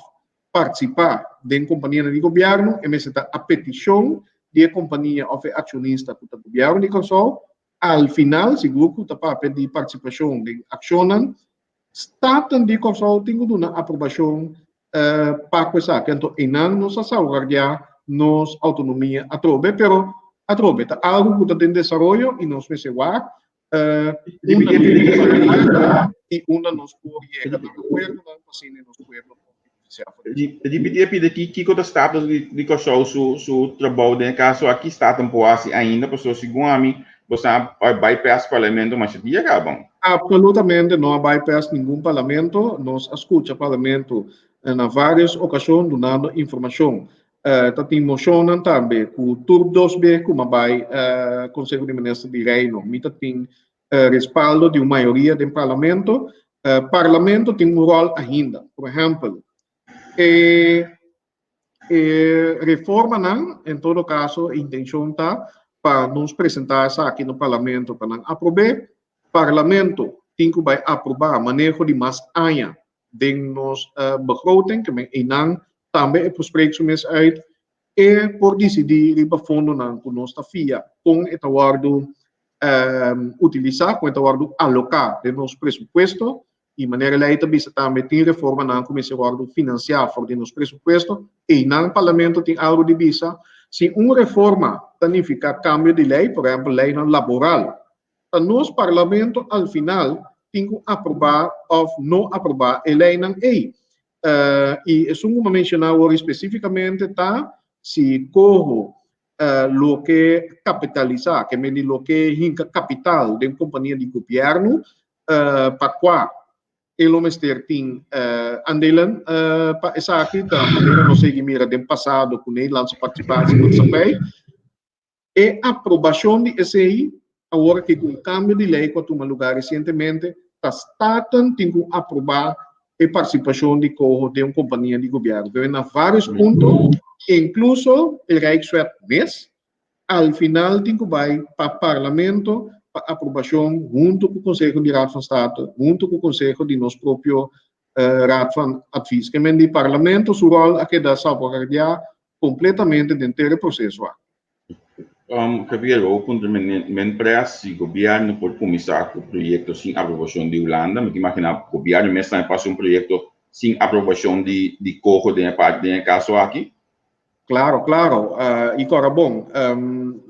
partisipá den kompanianan di gobièrnu, e mester ta a petishon di e kompania òf e akshonista ku ta gobièrnu di Kòrsou. Al final, sigur ku ta papia di partisipashon den akshonnan, Staten di Kòrsou tin ku duna aprobashon pa ku esaki. Anto einan nos a salvaguardiá nos outonomia atrobe, pero atrobe ta algu ku ta den desaroyo i nos mester wak unda nos i unda nos por yega na akuerdonan pa asina nos pueblo por. benefisiá for di esaki.
E GPT a pidi ki kiko ta status di Kòrsou su su trabou den e kaso aki Staten por hasi ainda pasobra segun ami boso a bypass parlamento masha dia kaba.
Absolutamente no a bypass ningun parlamento, nos a skucha parlamento na varios okashon dunando informashon. Ta tin moshonnan tambe ku tur dos be ku mi a bai Konseho di Minister di Reino mi ta tin respaldo di un mayoria den parlamento. Parlamento tin un ròl ainda. Por ehèmpel, e e reformanan, en todo kaso e intenshon ta pa nos presentá esaki na parlamento pa nan aprob'é. Parlamento tin ku bai aprobá maneho di mas aña den nos begroting, ke men einan tambe e por spreek su mes uit. E por disidí riba fondonan ku nos ta fia kon e ta wòrdu utilisá, kon e ta wòrdu aloká den nos presupuesto. I manera lei ta bisa tambe tin reformanan ku mester wòrdu finansiá for di nos presupuesto. Einan parlamento tin algu di bisa. Si un reforma ta nifiká kambio di lei, por ehèmpel leinan laboral, ta nos parlamento al final tin ku aprobá òf no aprobá e leinan ei. I esun ku mi a menshoná awor spesífikamente ta si koho loke kapitalisá, ke men di loke hinka kapital den kompania di gobièrnu pa kua e lo mester tin andelen pa esaki, ta manera nos a sigui mira den pasado ku Nederlandse Participatie Maatschappij. E aprobashon di esei awor aki ku un kambio di lei ku a tuma lugá resientemente, ta Staten tin ku aprobá e partisipashon di coho den un kompania di gobièrnu. Pero na vários punto, inkluso e Rijkswet mes, al final tin ku bai pa Parlamento pa aprobashon huntu ku Konseho di Raad van State, huntu ku Konseho di nos propio Raad van Advies. Ke men di Parlamento su ròl a keda salvaguardiá kompletamente den ter e proseso aki.
Javier, bo puntra mi men pres si gobierno por kuminsá ku proyekto sin aprobashon di Hulanda. Mi ta imaginá gobierno mes tambe pasa un proyekto sin aprobashon di di coho den e parti den e kaso aki.
Klaro, klaro. I kòrda bon,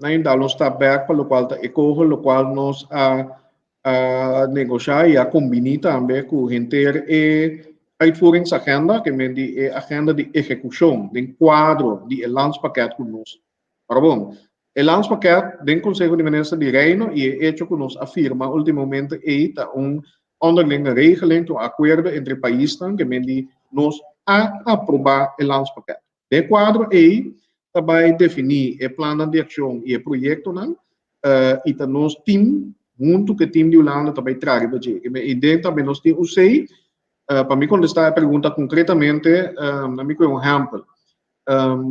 nan dal un stap bèk pa lokual ta e coho, lokual nos a a negoshá i a kombiní tambe ku henter e uitvoeringsagenda, ke men di e agenda di ehekushon den kuadro di e landspakket ku nos. Ora bon, e landspakket den Konseho di Minister di Reino i e echo ku nos a firma ultimomente ei ta un onderlinge regeling, ta un akuerdo entre paisnan ke men di nos a aprobá e landspakket. Den e kuadro ei ta bai definí e plannan di akshon i e proyektonan i ta nos tim huntu ku e tim di Hulanda ta bai traha riba dje. I den tambe nos tin UC. Pa mi kontestá e pregunta konkretamente, na mi kohe un ehèmpel.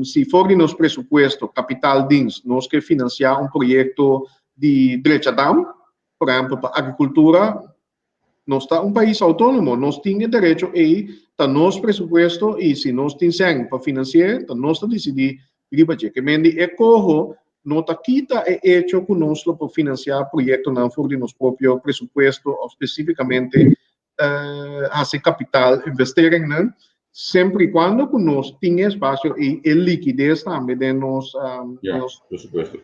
Si for di nos presupuesto, kapitaaldienst, nos ke finansiá un proyekto di drecha dam, por ehèmpel pa agrikultura, Nos ta un pais autónomo, nos tin e derecho ei, ta nos presupuesto i si nos tin sèn pa finansi'é, ta nos ta disidí riba dje. Ke men di e koho no ta kita e echo ku nos lo por finansiá proyektonan for di nos propio presupuesto òf spesífikamente hasi kapital investeringnan, semper i kuando ku nos tin e espasio i e likides tambe den nos.
Ya, por supuesto.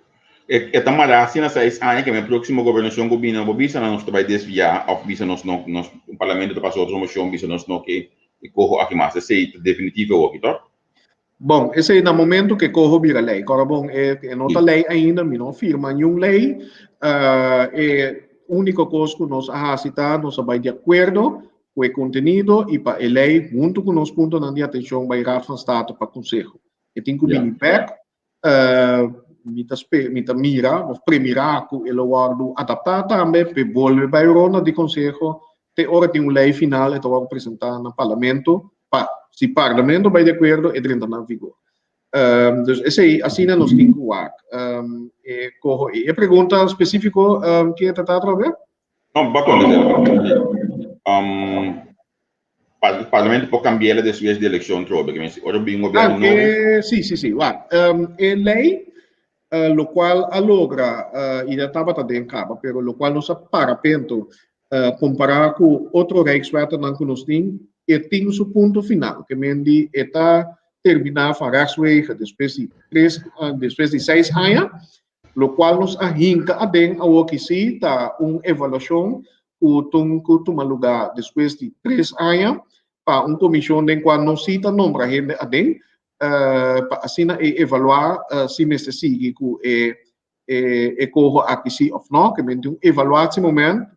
E ta mará asina seis aña ke men próksimo gobernashon ku bini no por bisa nos ta bai desviá òf bisa nos no nos parlamento ta pasa otro moshon bisa nos no ke e koho aki mas. Esei ta definitivo awoki, tòg?
Bon, esei na momento ku e koho bira lei. Kòrda bon, e no ta lei ainda, mi no firma niun lei. E úniko kos ku nos a hasi ta nos a bai di akuerdo ku e kontenido i pa e lei huntu ku nos puntonan di atenshon bai Raad van State pa konseho. E tin ku bini bèk Mi ta spe, mi ta mira of premirá ku e lo wòrdu adaptá tambe p'e bolbe bai ronda di konseho te ora tin un lei final e ta wòrdu presentá na parlamento pa si parlamento bai di akuerdo e drenta na vigor. Dus esei asina nos tin ku wak e koho ei. E pregunta spesífiko ken e ta ta atrobe?
No, bo a kontestá. Parlamento por cambiarla despues di eleccion trobe, que mester ora bin gobierno
Ah,
nobo.
sí, sí, sí. Wak, e ley, locual a logra, y ya tabata den caba, pero locual nos a para pento, compara cu otro rijkswettennan cu nos tin, e tin su punto final, ke men di e ta termina van rechtswege despues di tres, despues di seis aña, Lokual nos a hinka aden awoki si ta un evaluashon ku tin ku tuma lugá despues di tres aña. pa un komishon den kua nos sí ta nombra hende aden pa asina e evaluá si mester sigui ku e e koho aki sí òf nò. Ke men tin un evaluatiemoment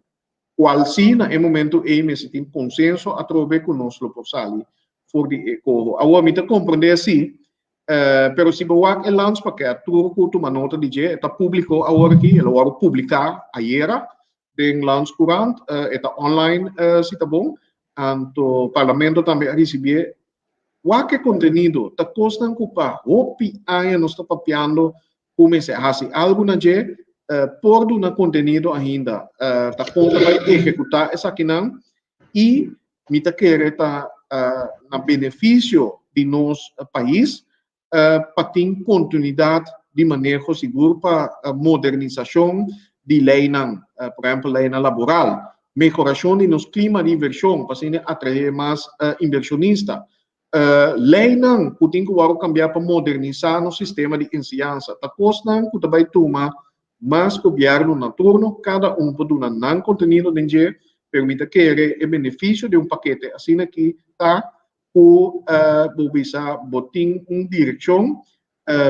kual sí na e momento ei mester tin konsenso atrobe ku nos lo por sali for di e koho. Awor mi ta komprendé sí, pero si bo wak e landspakket tur ku tuma nota di dje, e ta públiko awor aki, el a wòrdu publiká ayera den Landscourant, e ta online si ta bon, anto parlamento tambe a risibié. Wak e kontenido, ta kosnan ku pa hopi aña nos ta papiando ku mester hasi algu na dje, por duna kontenido ainda, ta kon ta bai ehekutá esakinan i mi ta kere ta na benefisio di nos pais pa tin kontinuidat di maneho sigur pa modernisashon di leinan, por ehèmpel leinan laboral, mehorashon di nos klima di invershon pa asina atraé mas invershonista, Leinan ku tin ku wòrdu kambiá pa modernisá nos sistema di enseñansa ta kosnan ku ta bai tuma mas gobièrnu na turno, kada un por duna nan kontenido den dje, pero mi ta kere e benefisio di un pakete asina aki ta ku bo bisa bo tin un direkshon,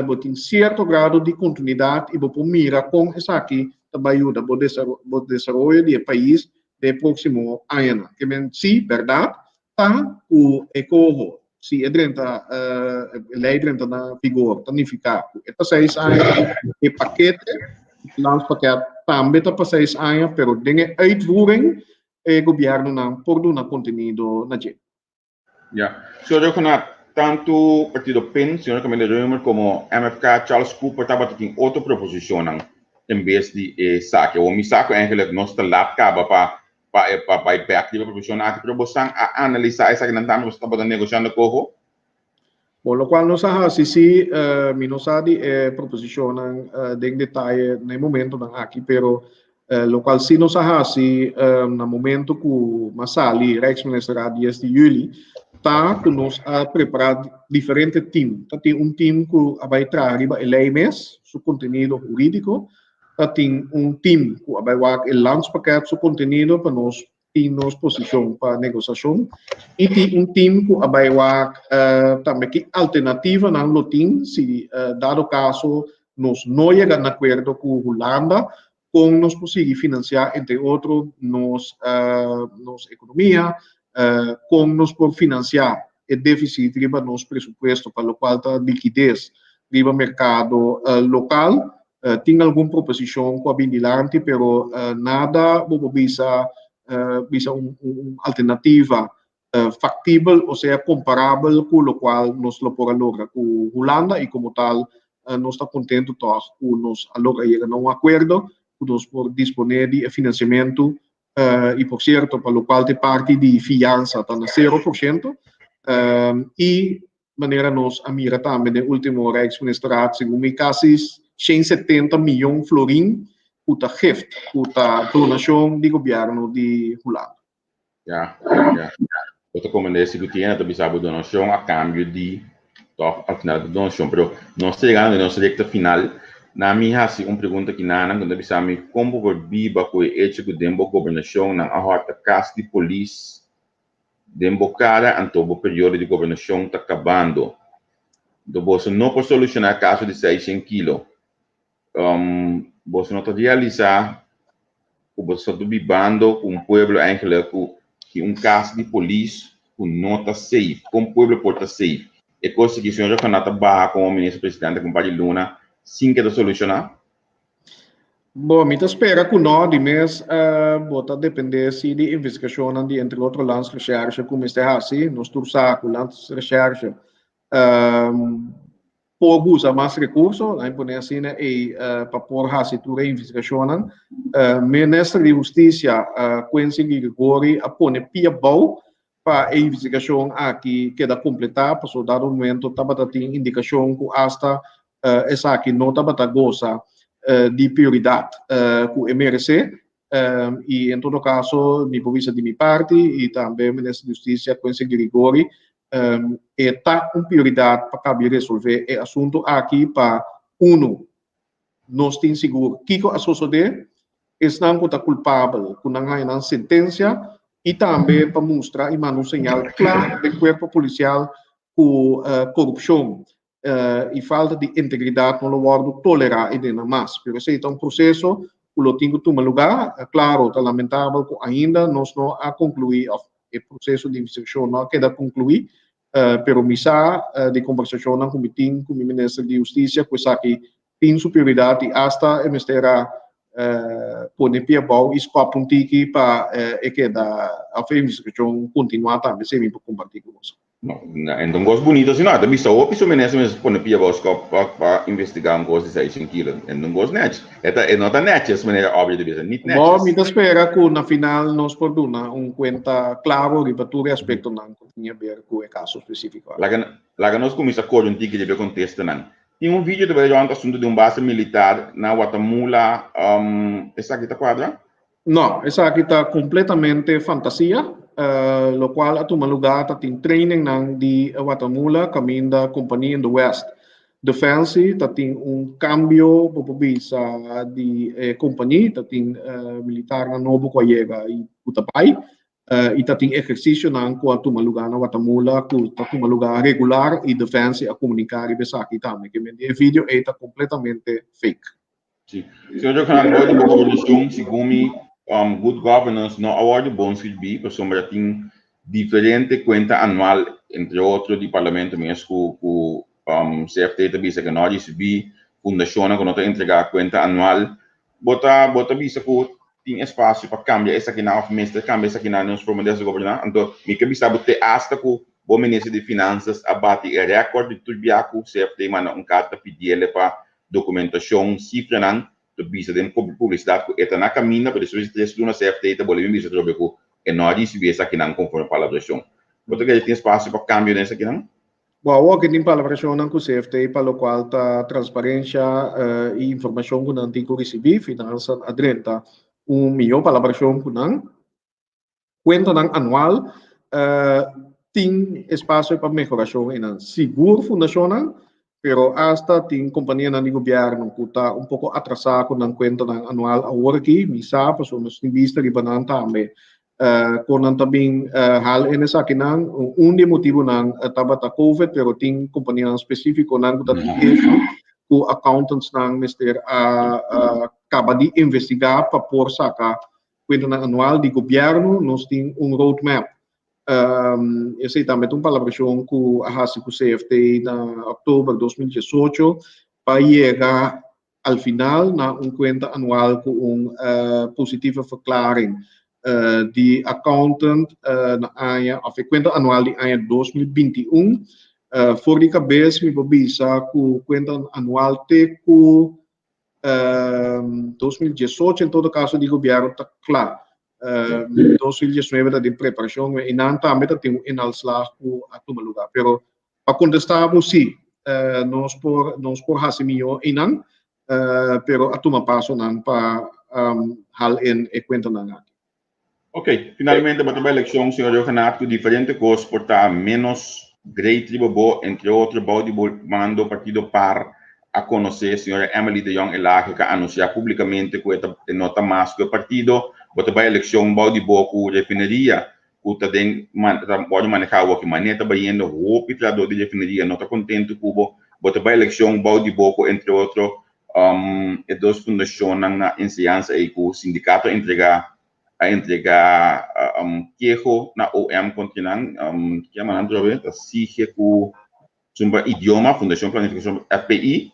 bo tin sierto grado di kontinuidat i bo por mira kon esaki ta bai yuda bo bo desaroyo di e pais den e próksimo añanan. Ke men sí, bèrdat ta ku e koho si e drenta e lei drenta na vigor ta nifiká ku e ta seis aña, e pakete landspakket tambe ta pa seis aña, pero den e uitvoering e gobièrnunan por duna kontenido na dje.
Ya. Señor Rhuggenaath, tantu partido pin, señor Camilo Römer, komo MFK, Charles Cooper tabata tin otro proposicionnan en bes di esaki. Awor mi sa ku eigenlijk nos ta lat kaba pa pa e pa bai bek riba e proposicionnan aki, pero bosan a analisá esakinan tambe boso tabata negosiando koho?
Bon, lokual nos a hasi si, mi no sa di e proposicionnan den detaye na e momentonan aki, pero Lokual si nos a hasi na momento ku m'a sali Rijksministerraad dies di juli ta ku nos a prepará diferente tim. Ta tin un tim ku a bai traha riba e lei mes, su kontenido hurídiko. Ta tin un tim ku a bai wak e landspakket su kontenido pa nos tin nos posishon pa negosiashon. I tin un tim ku a bai wak tambe ki alternativanan lo tin si dado kaso nos no yega na akuerdo ku Hulanda kon nos por sigui finansiá entre otro nos nos ekonomia, kon nos por finansiá e défisit riba nos presupuesto pa lokual ta likides riba merkado lokal. Tin algun proposishon ku a bin dilanti pero nada bo por bisa bisa un alternativa faktibel osea komparabel ku lokual nos lo por a logra ku Hulanda i komo tal nos ta kontentu tòg ku nos a logra yega na un akuerdo ku nos por disponé di e finansiamentu i por sierto pa lokual ta e parti di fiansa ta na sero por shento i manera nos a mira tambe den ultimo Rijksministerraad segun mi kasi 170 miyon florin ku ta gift ku ta donashon di gobièrnu di Hulanda.
Ya, ya. Bo ta komprendé si ku tiene ta bisa bo donashon a kambio di tòg al final ta donashon. Pero nos ta yegando den nos rekta final. Na mi hasi un pregunta ki nan ku ta bisa mi kon bo por biba ku e echo ku den bo gobernashon nan a hòrta kas di polis den bo kara anto bo periodo di gobernashon ta kabando. Anto boso no por solushoná kaso di seishent kilo. Boso no ta realisá ku boso ta bibando ku un pueblo eigenlijk ku tin un kas di polis ku no ta safe. Kon pueblo por ta safe? E kos aki señor Rhuggenaath ta baha komo minister presidente ku un par di luna sin ke ta solushoná?
Bo, mi ta spera ku no. Di mes bo ta dependé si di investigashonnan di entre otro Landsrecherche ku mester hasi. Nos tur sa ku Landsrecherche por usa mas rekurso, nan pone asina ei pa por hasi tur e investigashonnan. Minister di Hustisia Quincy Girigorie a pone pia bou pa e investigashon aki keda kompletá, pasobra dado momento tabata tin indikashon ku asta esaki no tabata gosa di prioridat ku e meresé. I en todo kaso mi por bisa di mi parti i tambe Minister di Hustisia Quincy Girigorie E ta un prioridat pa kabi resolvé e asuntu aki pa unu nos tin sigur kiko a sosodé, esnan ku ta kulpabel ku nan haña nan sentensia. i tambe pa mustra i manda un señal kla den kuerpo polisial ku korupshon i falta di integridat no lo wòrdu tolerá i den nan mas. Pero esei ta un proseso ku lo tin ku tuma lugá. Klaro, ta lamentabel ku ainda nos no a konkluí òf e proseso di investigashon no a keda konkluí, pero mi sa di kombersashonnan ku mi tin ku mi minister di hustisia ku esaki tin su prioridat i asta e mester a pone pia abou i skòp un tiki pa e keda òf e investigashon kontinuá tambe, esei mi por kompartí ku boso.
No, en ta un kos bunito asina, ta bisa hopi su minister mester pone pia abou skòp pa pa investigá un kos di seishent kilo. En ta un kos nèchi. E ta e no ta nètjes manera òbvio ta bisa, nit
Bo,
nètjes.
mi ta spera ku na final nos por duna un kuenta klaro riba tur e aspektonan ku tin haber ku e kaso spesífiko aki.
Laga laga nos kuminsá kore un tiki riba e kontestanan. Tin un video ta bai rònt asuntu di un base militar na Watamula, esaki ta kuadra?
No, esaki ta kompletamente fantasia. Lokual a tuma lugá ta tin trainingnan di Watamula kaminda Kompania in de West Defensie ta tin un kambio bo por bisa di e kompania, ta tin militarnan nobo ku a yega i ku ta bai i ta tin ehersisionan ku a tuma lugá na Watamula ku ta tuma lugá regular i Defensie a komuniká riba esaki tambe. Ke men di e video ei ta kompletamente fake.
Sí. Señor Johanan, bou di bo gobernashon, segun mi, um, good governance no a wòrdu bon skirbí pasobra tin diferente kuenta anual, entre otro di parlamento mes ku ku um, CFT ta bisa ku no a risibí, fundashonnan ku no ta entregá kuenta anual. Bo ta bo ta bisa ku tin espasio pa kambia esakinan òf mester kambia esakinan den nos forma di hasi goberná? Anto mi ke bisa bo te asta ku bo minister di Finansas a bati e rèkòrt di tur bia ku CFT manda un karta pidiele pa dokumentashon, sifranan ta bisa den publisidat ku e ta na kaminda, pero despues di tres luna CFT ta bolbe bin bisa atrobe ku e no a risibí esakinan konforme palabrashon. Bo ta kere tin espasio pa kambio den esakinan?
Bo awor ke tin palabrashonnan ku CFT pa lokual ta transparensha i informashon ku nan tin ku risibí, Finansa a drenta un mihó palabrashon ku nan. Kuentanan anual tin espasio pa mehorashon einan. Sigur fundashonnan, pero asta tin kompanianan di gobièrnu ku ta un poko atrasá ku nan kuentanan anual awor aki. Mi sa pasobra nos tin bista riba nan tambe kon nan ta bin hal en esakinan. Un di e motibunan tabata covid, pero tin kompanianan spesífikonan ku ta tin issue ku accountantsnan mester a kaba di investigá pa por saka kuentanan anual di gobièrnu. Nos tin un roadmap. Esei tambe ta un palabrashon ku a hasi ku CFT na òktober 2018 pa yega al final na un kuenta anual ku un positieve verklaring di accountant na aña òf e kuenta anual di aña 2021. For di kabes mi por bisa ku kuenta anual te ku 2018 en todo kaso di gobièrnu ta kla. 2019 ta den preparashon i nan tambe ta tin un inhaalslag ku a tuma lugá. Pero Pa contesta bo si, nos por nos por haci mijo eynan, pero a tuma pasonan pa hal in e cuentanan aki.
Ok, finalmente bo ta bai eleccion señor Rhuggenaath cu diferente cos por ta menos great riba bo, entre otro bou di bo mando partido par a conoce señora Emily de Jong Elhage ca anuncia publicamente cu e ta e no ta mas cu e partido, bo ta bai eleccion bou di bo cu refineria ku ta den ta wòrdu manehá awor ki manera ta bayendo hopi trahadó di refineria no ta kontentu ku bo, bo ta bai elekshon bou di bo ku entre otro e dos fundashonnan na enseñansa ei ku sindikato a entregá a entregá keho na OM kontra nan ke yama nan atrobe ta sige ku Zumba idioma, Fundashon Planifikashon, FPI,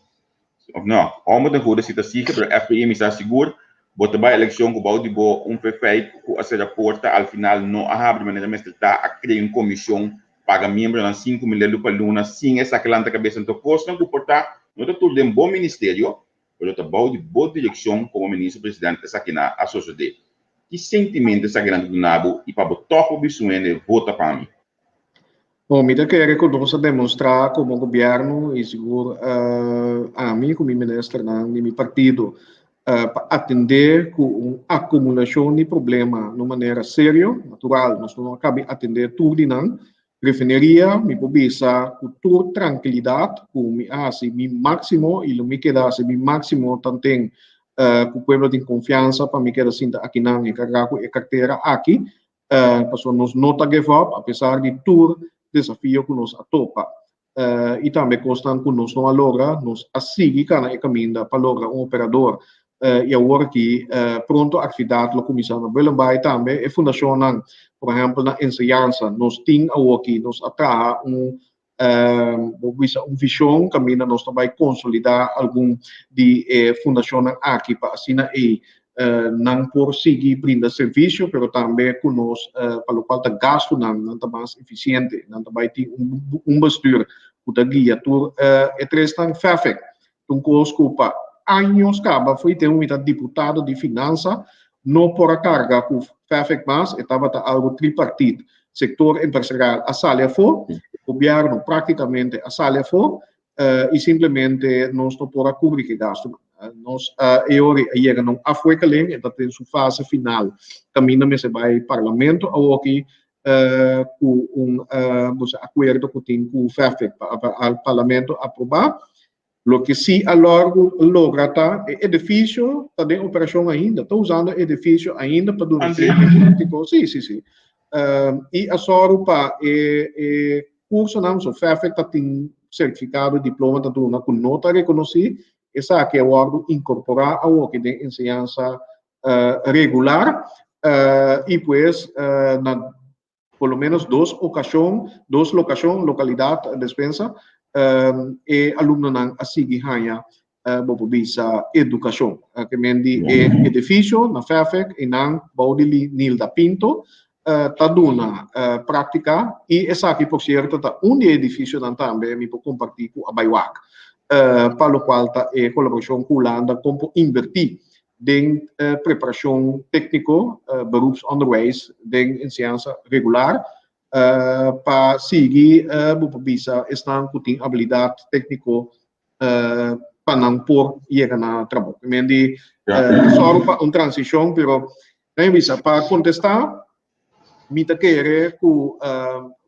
of no, hòmber den goede si ta sige, pero FPI mi sa sigur, bo ta bai elekshon ku bou di bo un fefeit ku a sera porta al final no a habri manera mester ta, a krea un komishon, paga miembronan 5000 lelu pa luna sin esaki lanta kabesa. Anto kosnan ku por ta no ta tur den bo ministerio, pero ta bou di bo direkshon komo minister president esakinan a sosodé. Ki sentimento esakinan ta duna bo i pa bo tòg bo bisa un hende vota pa mi?
Bon, mi ta kere ku nos a demostrá komo gobièrnu i sigur ami ku mi ministernan di mi partido pa atendé ku un akumulashon di problema na un manera serio. Natural, nos no a kabi atendé tur di nan. Refineria, mi por bisa ku tur trankilidat ku mi a hasi mi máksimo i lo mi keda hasi mi máksimo tanten ku pueblo tin konfiansa pa mi keda sinta akinan enkargá ku e kartera aki. Pasobra nos no ta give up apesar di tur desafio ku nos a topa i tambe kosnan ku nos no a logra, nos a sigui kana e kaminda pa logra un operador i awor aki pronto aktividat lo kuminsá na Bullenbaai tambe. E fundashonnan, por ehèmpel na enseñansa, nos tin awoki, nos a traha un bo bisa un vishon kaminda nos ta bai konsolidá algun di e fundashonnan aki pa asina ei nan por sigui brinda servisio pero tambe ku nos pa lokual ta gastunan nan ta mas efisiente, nan ta bai tin un bestuur ku ta guia tur e tresnan. Fèfèk ta un kos ku pa años kaba fo'i tempu mi ta diputado di finansa no por a karga ku Fèfèk mas, e tabata algu tripartit, sektor empresarial a sali afó, gobièrnu praktikamente a sali afó i simplemente nos no por a kubri ku e gastunan. Nos e ora a yega na un afwikkeling, e ta den su fase final kaminda mester bai parlamento awoki ku un akuerdo ku tin ku Fèfèk pa parlamento aprobá. Loke si a logra ta e edifisio ta den operashon ainda, ta usando e edifisio ainda pa duna training práktiko, si, si, si. I a sòru pa e e kursonan, so FEFEK ta tin sertifikado, diploma ta duna ku no ta rekonosí, esaki a wòrdu inkorporá awoki den enseñansa regular i pues na por lo menos dos okashon, dos lokashon, lokalidat, despensa, e alumnonan a sigui haña bo por bisa edukashon. Ke men di e edifisio na Fèfèk i nan bou di Nilda Pinto ta duna práktika i esaki por sierto ta un di e edifisionan tambe mi por kompartí ku a bai wak pa lokual ta e kolaborashon ku Hulanda kon por inbertí den preparashon tékniko, beroepsonderwijs, den enseñansa regular pa sigui bo por bisa esnan ku tin abilidat tékniko pa nan por yega na trabou. I men di sòru pa un transishon, pero nan bisa pa kontestá Mi ta kere ku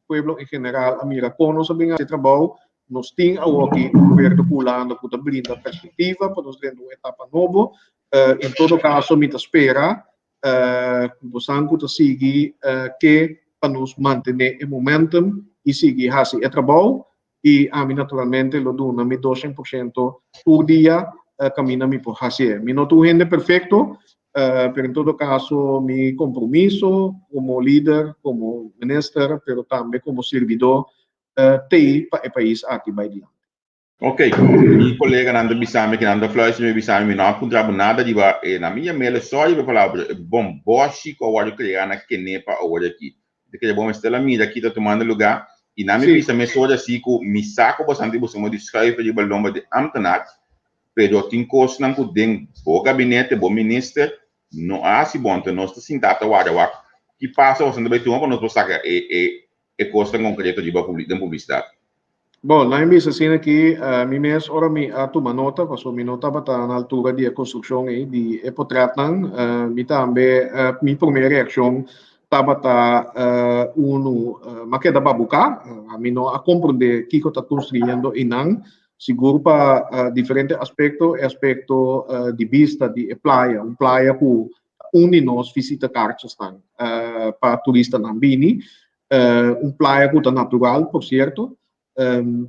pueblo en general a mira kon nos a bin hasi trabou. Nos tin awoki un gobierno ku Hulanda ku ta brinda perspektiva pa nos drenta un etapa nobo. En todo kaso mi ta spera ku bosan ku ta sigui ke pa nos mantené e momentum i sigui hasi e trabou. I ami naturalmente lo duna mi doshen por shento tur dia kaminda mi por hasié. Mi no ta un hende perfekto, pero en todo kaso mi kompromiso komo lider, komo minister, pero tambe komo sirbidó t'ei pa e pais aki bai dilanti.
Ok, mi koleganan ta bisa mi, kinan ta fluister mi bisa mi, mi no a puntra bo nada riba e nan. Mi yam'é sorry pa e palabra, pero e bombòshi ku a wòrdu kreá na Kenepa awor aki. Di kere bo mester la mira ki ta tumando lugá i nan mi bisa mesora si ku mi sa ku bosan tin boso di schuif riba lomba di ambtenaar, pero tin kosnan ku den bo gabinete, bo minister no a hasi bon, enton nos ta sinta ta warda wak ki paso bosan ta bai tuma pa nos por saka e e e kosnan konkreto riba den publisidat.
Bon, nan bisa asina ki mi mes ora mi a tuma nota, pasobra mi no tabata na altura di e konstrukshon ei, di e potretnan, mi tambe mi promé reakshon tabata unu, m'a keda babuká, mi no a komprondé kiko ta konstruyendo einan, sigur pa diferente aspekto, e aspekto di bista di e playa, un playa ku ta un di nos visitakaartjesnan pa turistanan bini, Un playa ku ta natural, por sierto.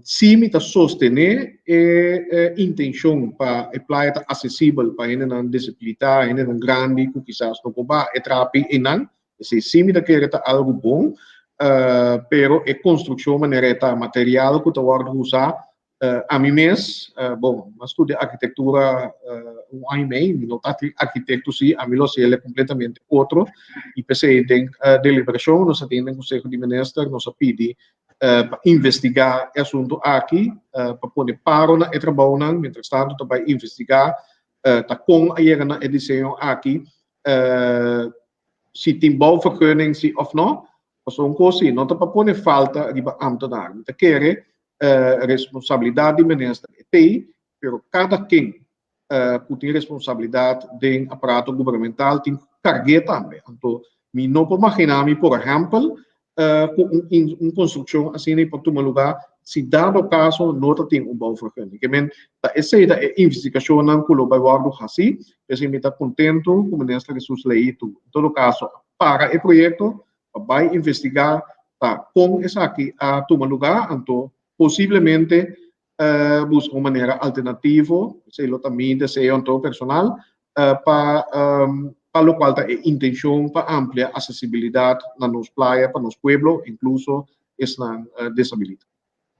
Sí mi ta sostené e intenshon pa e playa ta asesibel pa hendenan desabilitá, hendenan grandi ku kisas no por baha e trapi einan. Esei sí mi ta kere ta algu bon, pero e konstrukshon manera e ta, material ku ta wòrdu usá, Ami mes, bon, mi a studia arkitektura un aña i mei, mi no ta arkitekto sí, ami lo hasiel kompletamente otro, i p'esei den deliberashon nos a tin den Konseho di Minister, nos a pidi pa investigá e asuntu aki, pa pone paro na e trabounan, mientrastanto ta bai investigá ta kon a yega na e diseño aki, si tin bouwvergunning si òf no, pasobra un kos sí, no ta pa pone falta riba ámtenar, mi ta kere responsabilidad di minister e tei, pero cada ken cu tin responsabilidad den aparato gubernamental tin cu cargu'é tambe. Anto mi no por magina mi, por ehempel, cu un construccion asina por tuma lugar si dado caso no ta tin un bouwvergunning. Ke men ta esey ta e investigacionnan cu lo bay wordo haci, p'esey mi ta contento cu minister Jesus Leito en todo caso a para e proyecto. Pa bai investigá ta kon esaki a tuma lugá, anto posiblemente buska un manera alternativo, esei lo ta mi deseo anto personal, pa pa lokual ta e intenshon pa amplia asesibilidat na nos playa pa nos pueblo, inkluso esnan desabilitá.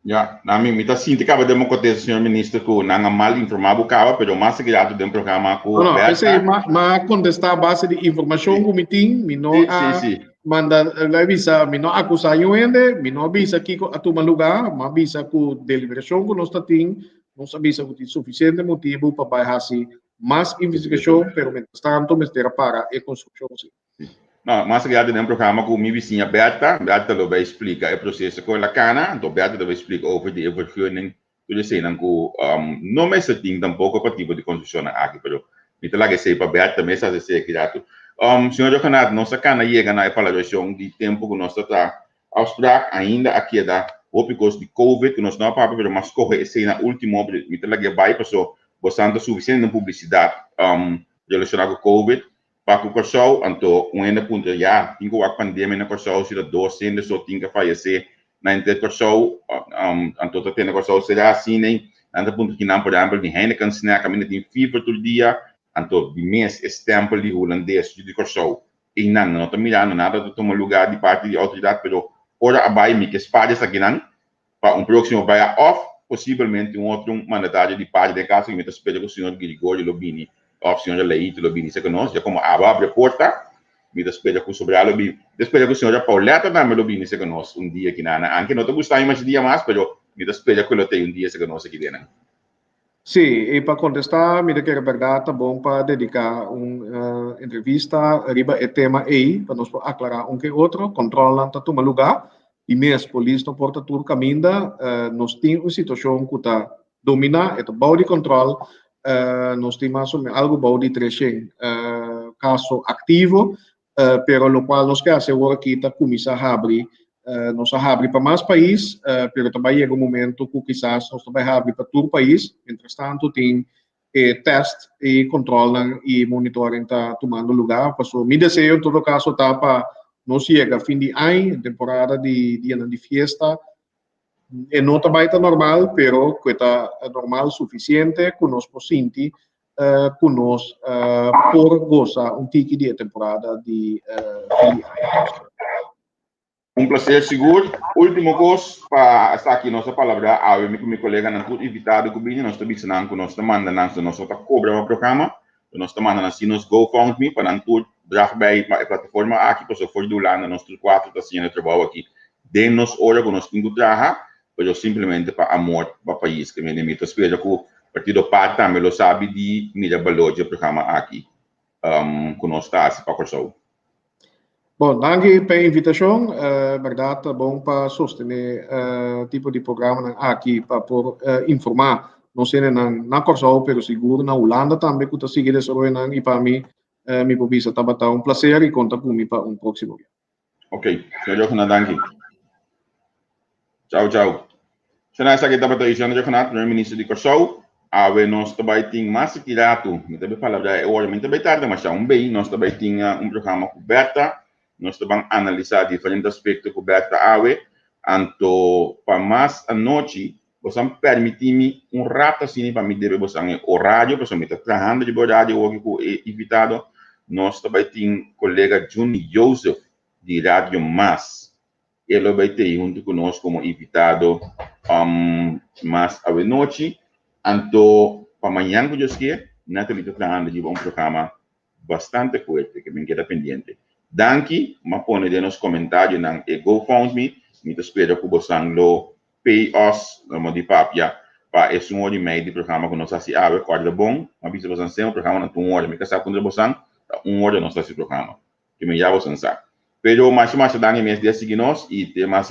Ya, na mi, mi ta sinti kaba den bo kontesta, señor minister, ku nan a mal informá bo kaba, pero mas seguidad den programa ku
No, no,
Bertha.
Esei ma, ma kontestá a base di informashon ku mi tin, mi no a manda, la bisa, mi no a akusá niun hende, mi no a bisa kiko a tuma lugá, mi a bisa ku deliberashon ku nos ta tin, nos a bisa ku tin sufisiente motibu pa bai hasi mas investigashon, pero mientrastanto mester a para e konstrukshon si.
No, mas allá den programa ku mi bisiña Bertha, Bertha lo bai splika e proseso ku el a kana, anto Bertha lo bai splika over di e vergunning, tur eseinan ku no mester tin tampoko pa tipo di konstrukshonnan aki, pero mi ta laga esei pa Bertha mes hasi esei aki ratu. Señor Rhuggenaath, nos a kana yega na e palabrashon di tempu ku nos ta traha afsprak, ainda a keda hopi kos di covid ku nos no a papia, pero mas skohe esei na ultimo, pero mi ta lag'e bai paso bosan ta sufisiente den publisidat relashoná ku covid. Pa ku Kòrsou, anto un hende a puntra, ya, tin ku wak pandemia na Kòrsou si ta dos hende so tin ku fayesé na henter Kòrsou, anto ta tene Kòrsou será asina ei? Nan ta puntra kinan, por ehèmpel, di Heineken snack kaminda tin fever tur dia, anto di mes e stèmpel di hulandes yu di Kòrsou einan no ta mirando nada ta tuma lugá di parti di outoridat, pero ora a bai mi ke spaar esakinan pa un próksimo baya òf posibelmente un otro mandatario di parti den kaso ku mi ta spera ku señor Girigorio lo bini òf señora Leito lo bini serka nos, ya komo abo a abri e porta mi ta spera ku sobrá lo bini, mi ta spera ku señora Pauletta tambe lo bini serka nos un dia kinan, anke no ta gusta mi masha dia mas pero mi ta spera ku lo ta ei un dia serka nos aki den.
Sí, i pa kontestá mi ta kere bèrdat ta bon pa dediká un entrevista riba e tema ei pa nos por aklará un ke otro. Kòntròlnan ta tuma lugá i mes polis no por ta tur kaminda. Nos tin un situashon ku ta dominá, e ta bou di kòntròl. Nos tin mas o menos algu bou di 300 kaso aktivo. Pero locual nos ke haci awor aki ta cuminsa habri, nos a habri pa mas pais, pero ta bay yega un momento cu kisas nos ta bay habri pa tur pais, mientras tanto tin e test y controlnan y monitoring ta tumando lugar, paso mi deseo en todo caso ta pa nos yega fin di aña, temporada di dianan di fiesta, e no ta bai ta normal, pero cu e ta normal suficiente cu nos por sinti cu nos por goza un tiki di e temporada di fin di aña.
Un placer sigur. Ultimo cos pa esaki nos a palabra awe mi cu mi coleganan tur invitado cu bini nos ta bisa nan cu nos ta manda nan so nos no ta cobra pa programa pero nos ta manda nan si nos GoFundMe pa nan tur drag bij pa e plataforma aki pasobra for di Hulanda nos tur cuatro ta haciendo e trabou aki den nos ora cu nos tin cu traha pero simplemente pa amor pa pais. Ke mende mi ta spera ku Partido par tambe lo sabi di mira balor dje programa aki ku nos ta hasi pa Kòrsou.
Bon, danki pa e invitashon. Bèrdat ta bon pa sostené tipo di programanan aki pa por informá nos hendenan na Kòrsou, pero sigur na Hulanda tambe ku ta sigui desaroyonan i pa mi mi por bisa tabata un plaser i konta ku mi pa un próksimo bia.
Ok, señor Johanna, danki. Chao, chao. Señora, esaki tabata Luciano Johanna, primer minister di Kòrsou. Awe nos ta bai tin mas aki ratu. Mi ta bai palabra e ora, mi ta bai tarda masha. Un bei nos ta bai tin un programa ku Bertha. Nos ta ban analisá diferente aspekto ku Bertha awe. Anto pa mas anochi, bosan permití mi un rato asina pa mi debe bosan e orario, pasobra mi ta trahando riba orario awoki ku e invitado. Nos ta bai tin kolega Juni Joseph di Radio Mas. E lo bai tei huntu ku nos komo invitado mas awenochi. Anto pa mañan ku Dios ke, Natalie ta trahando riba un programa bastante fuerte ke men keda pendiente. Danki, m'a pone den nos komentarionan e GoFundMe. Mi ta spera ku bosan lo pay us, lo di papia, pa esun ora i mei di programa ku nos hasi awe. Kòrda bon, m'a bisa bosan semper programa nan ta un ora. Mi ka sa kontra bosan, ta un ora nos ta hasi programa. Ke men ya bosan sa. Pero masha masha danki mes di a sigui nos i te mas.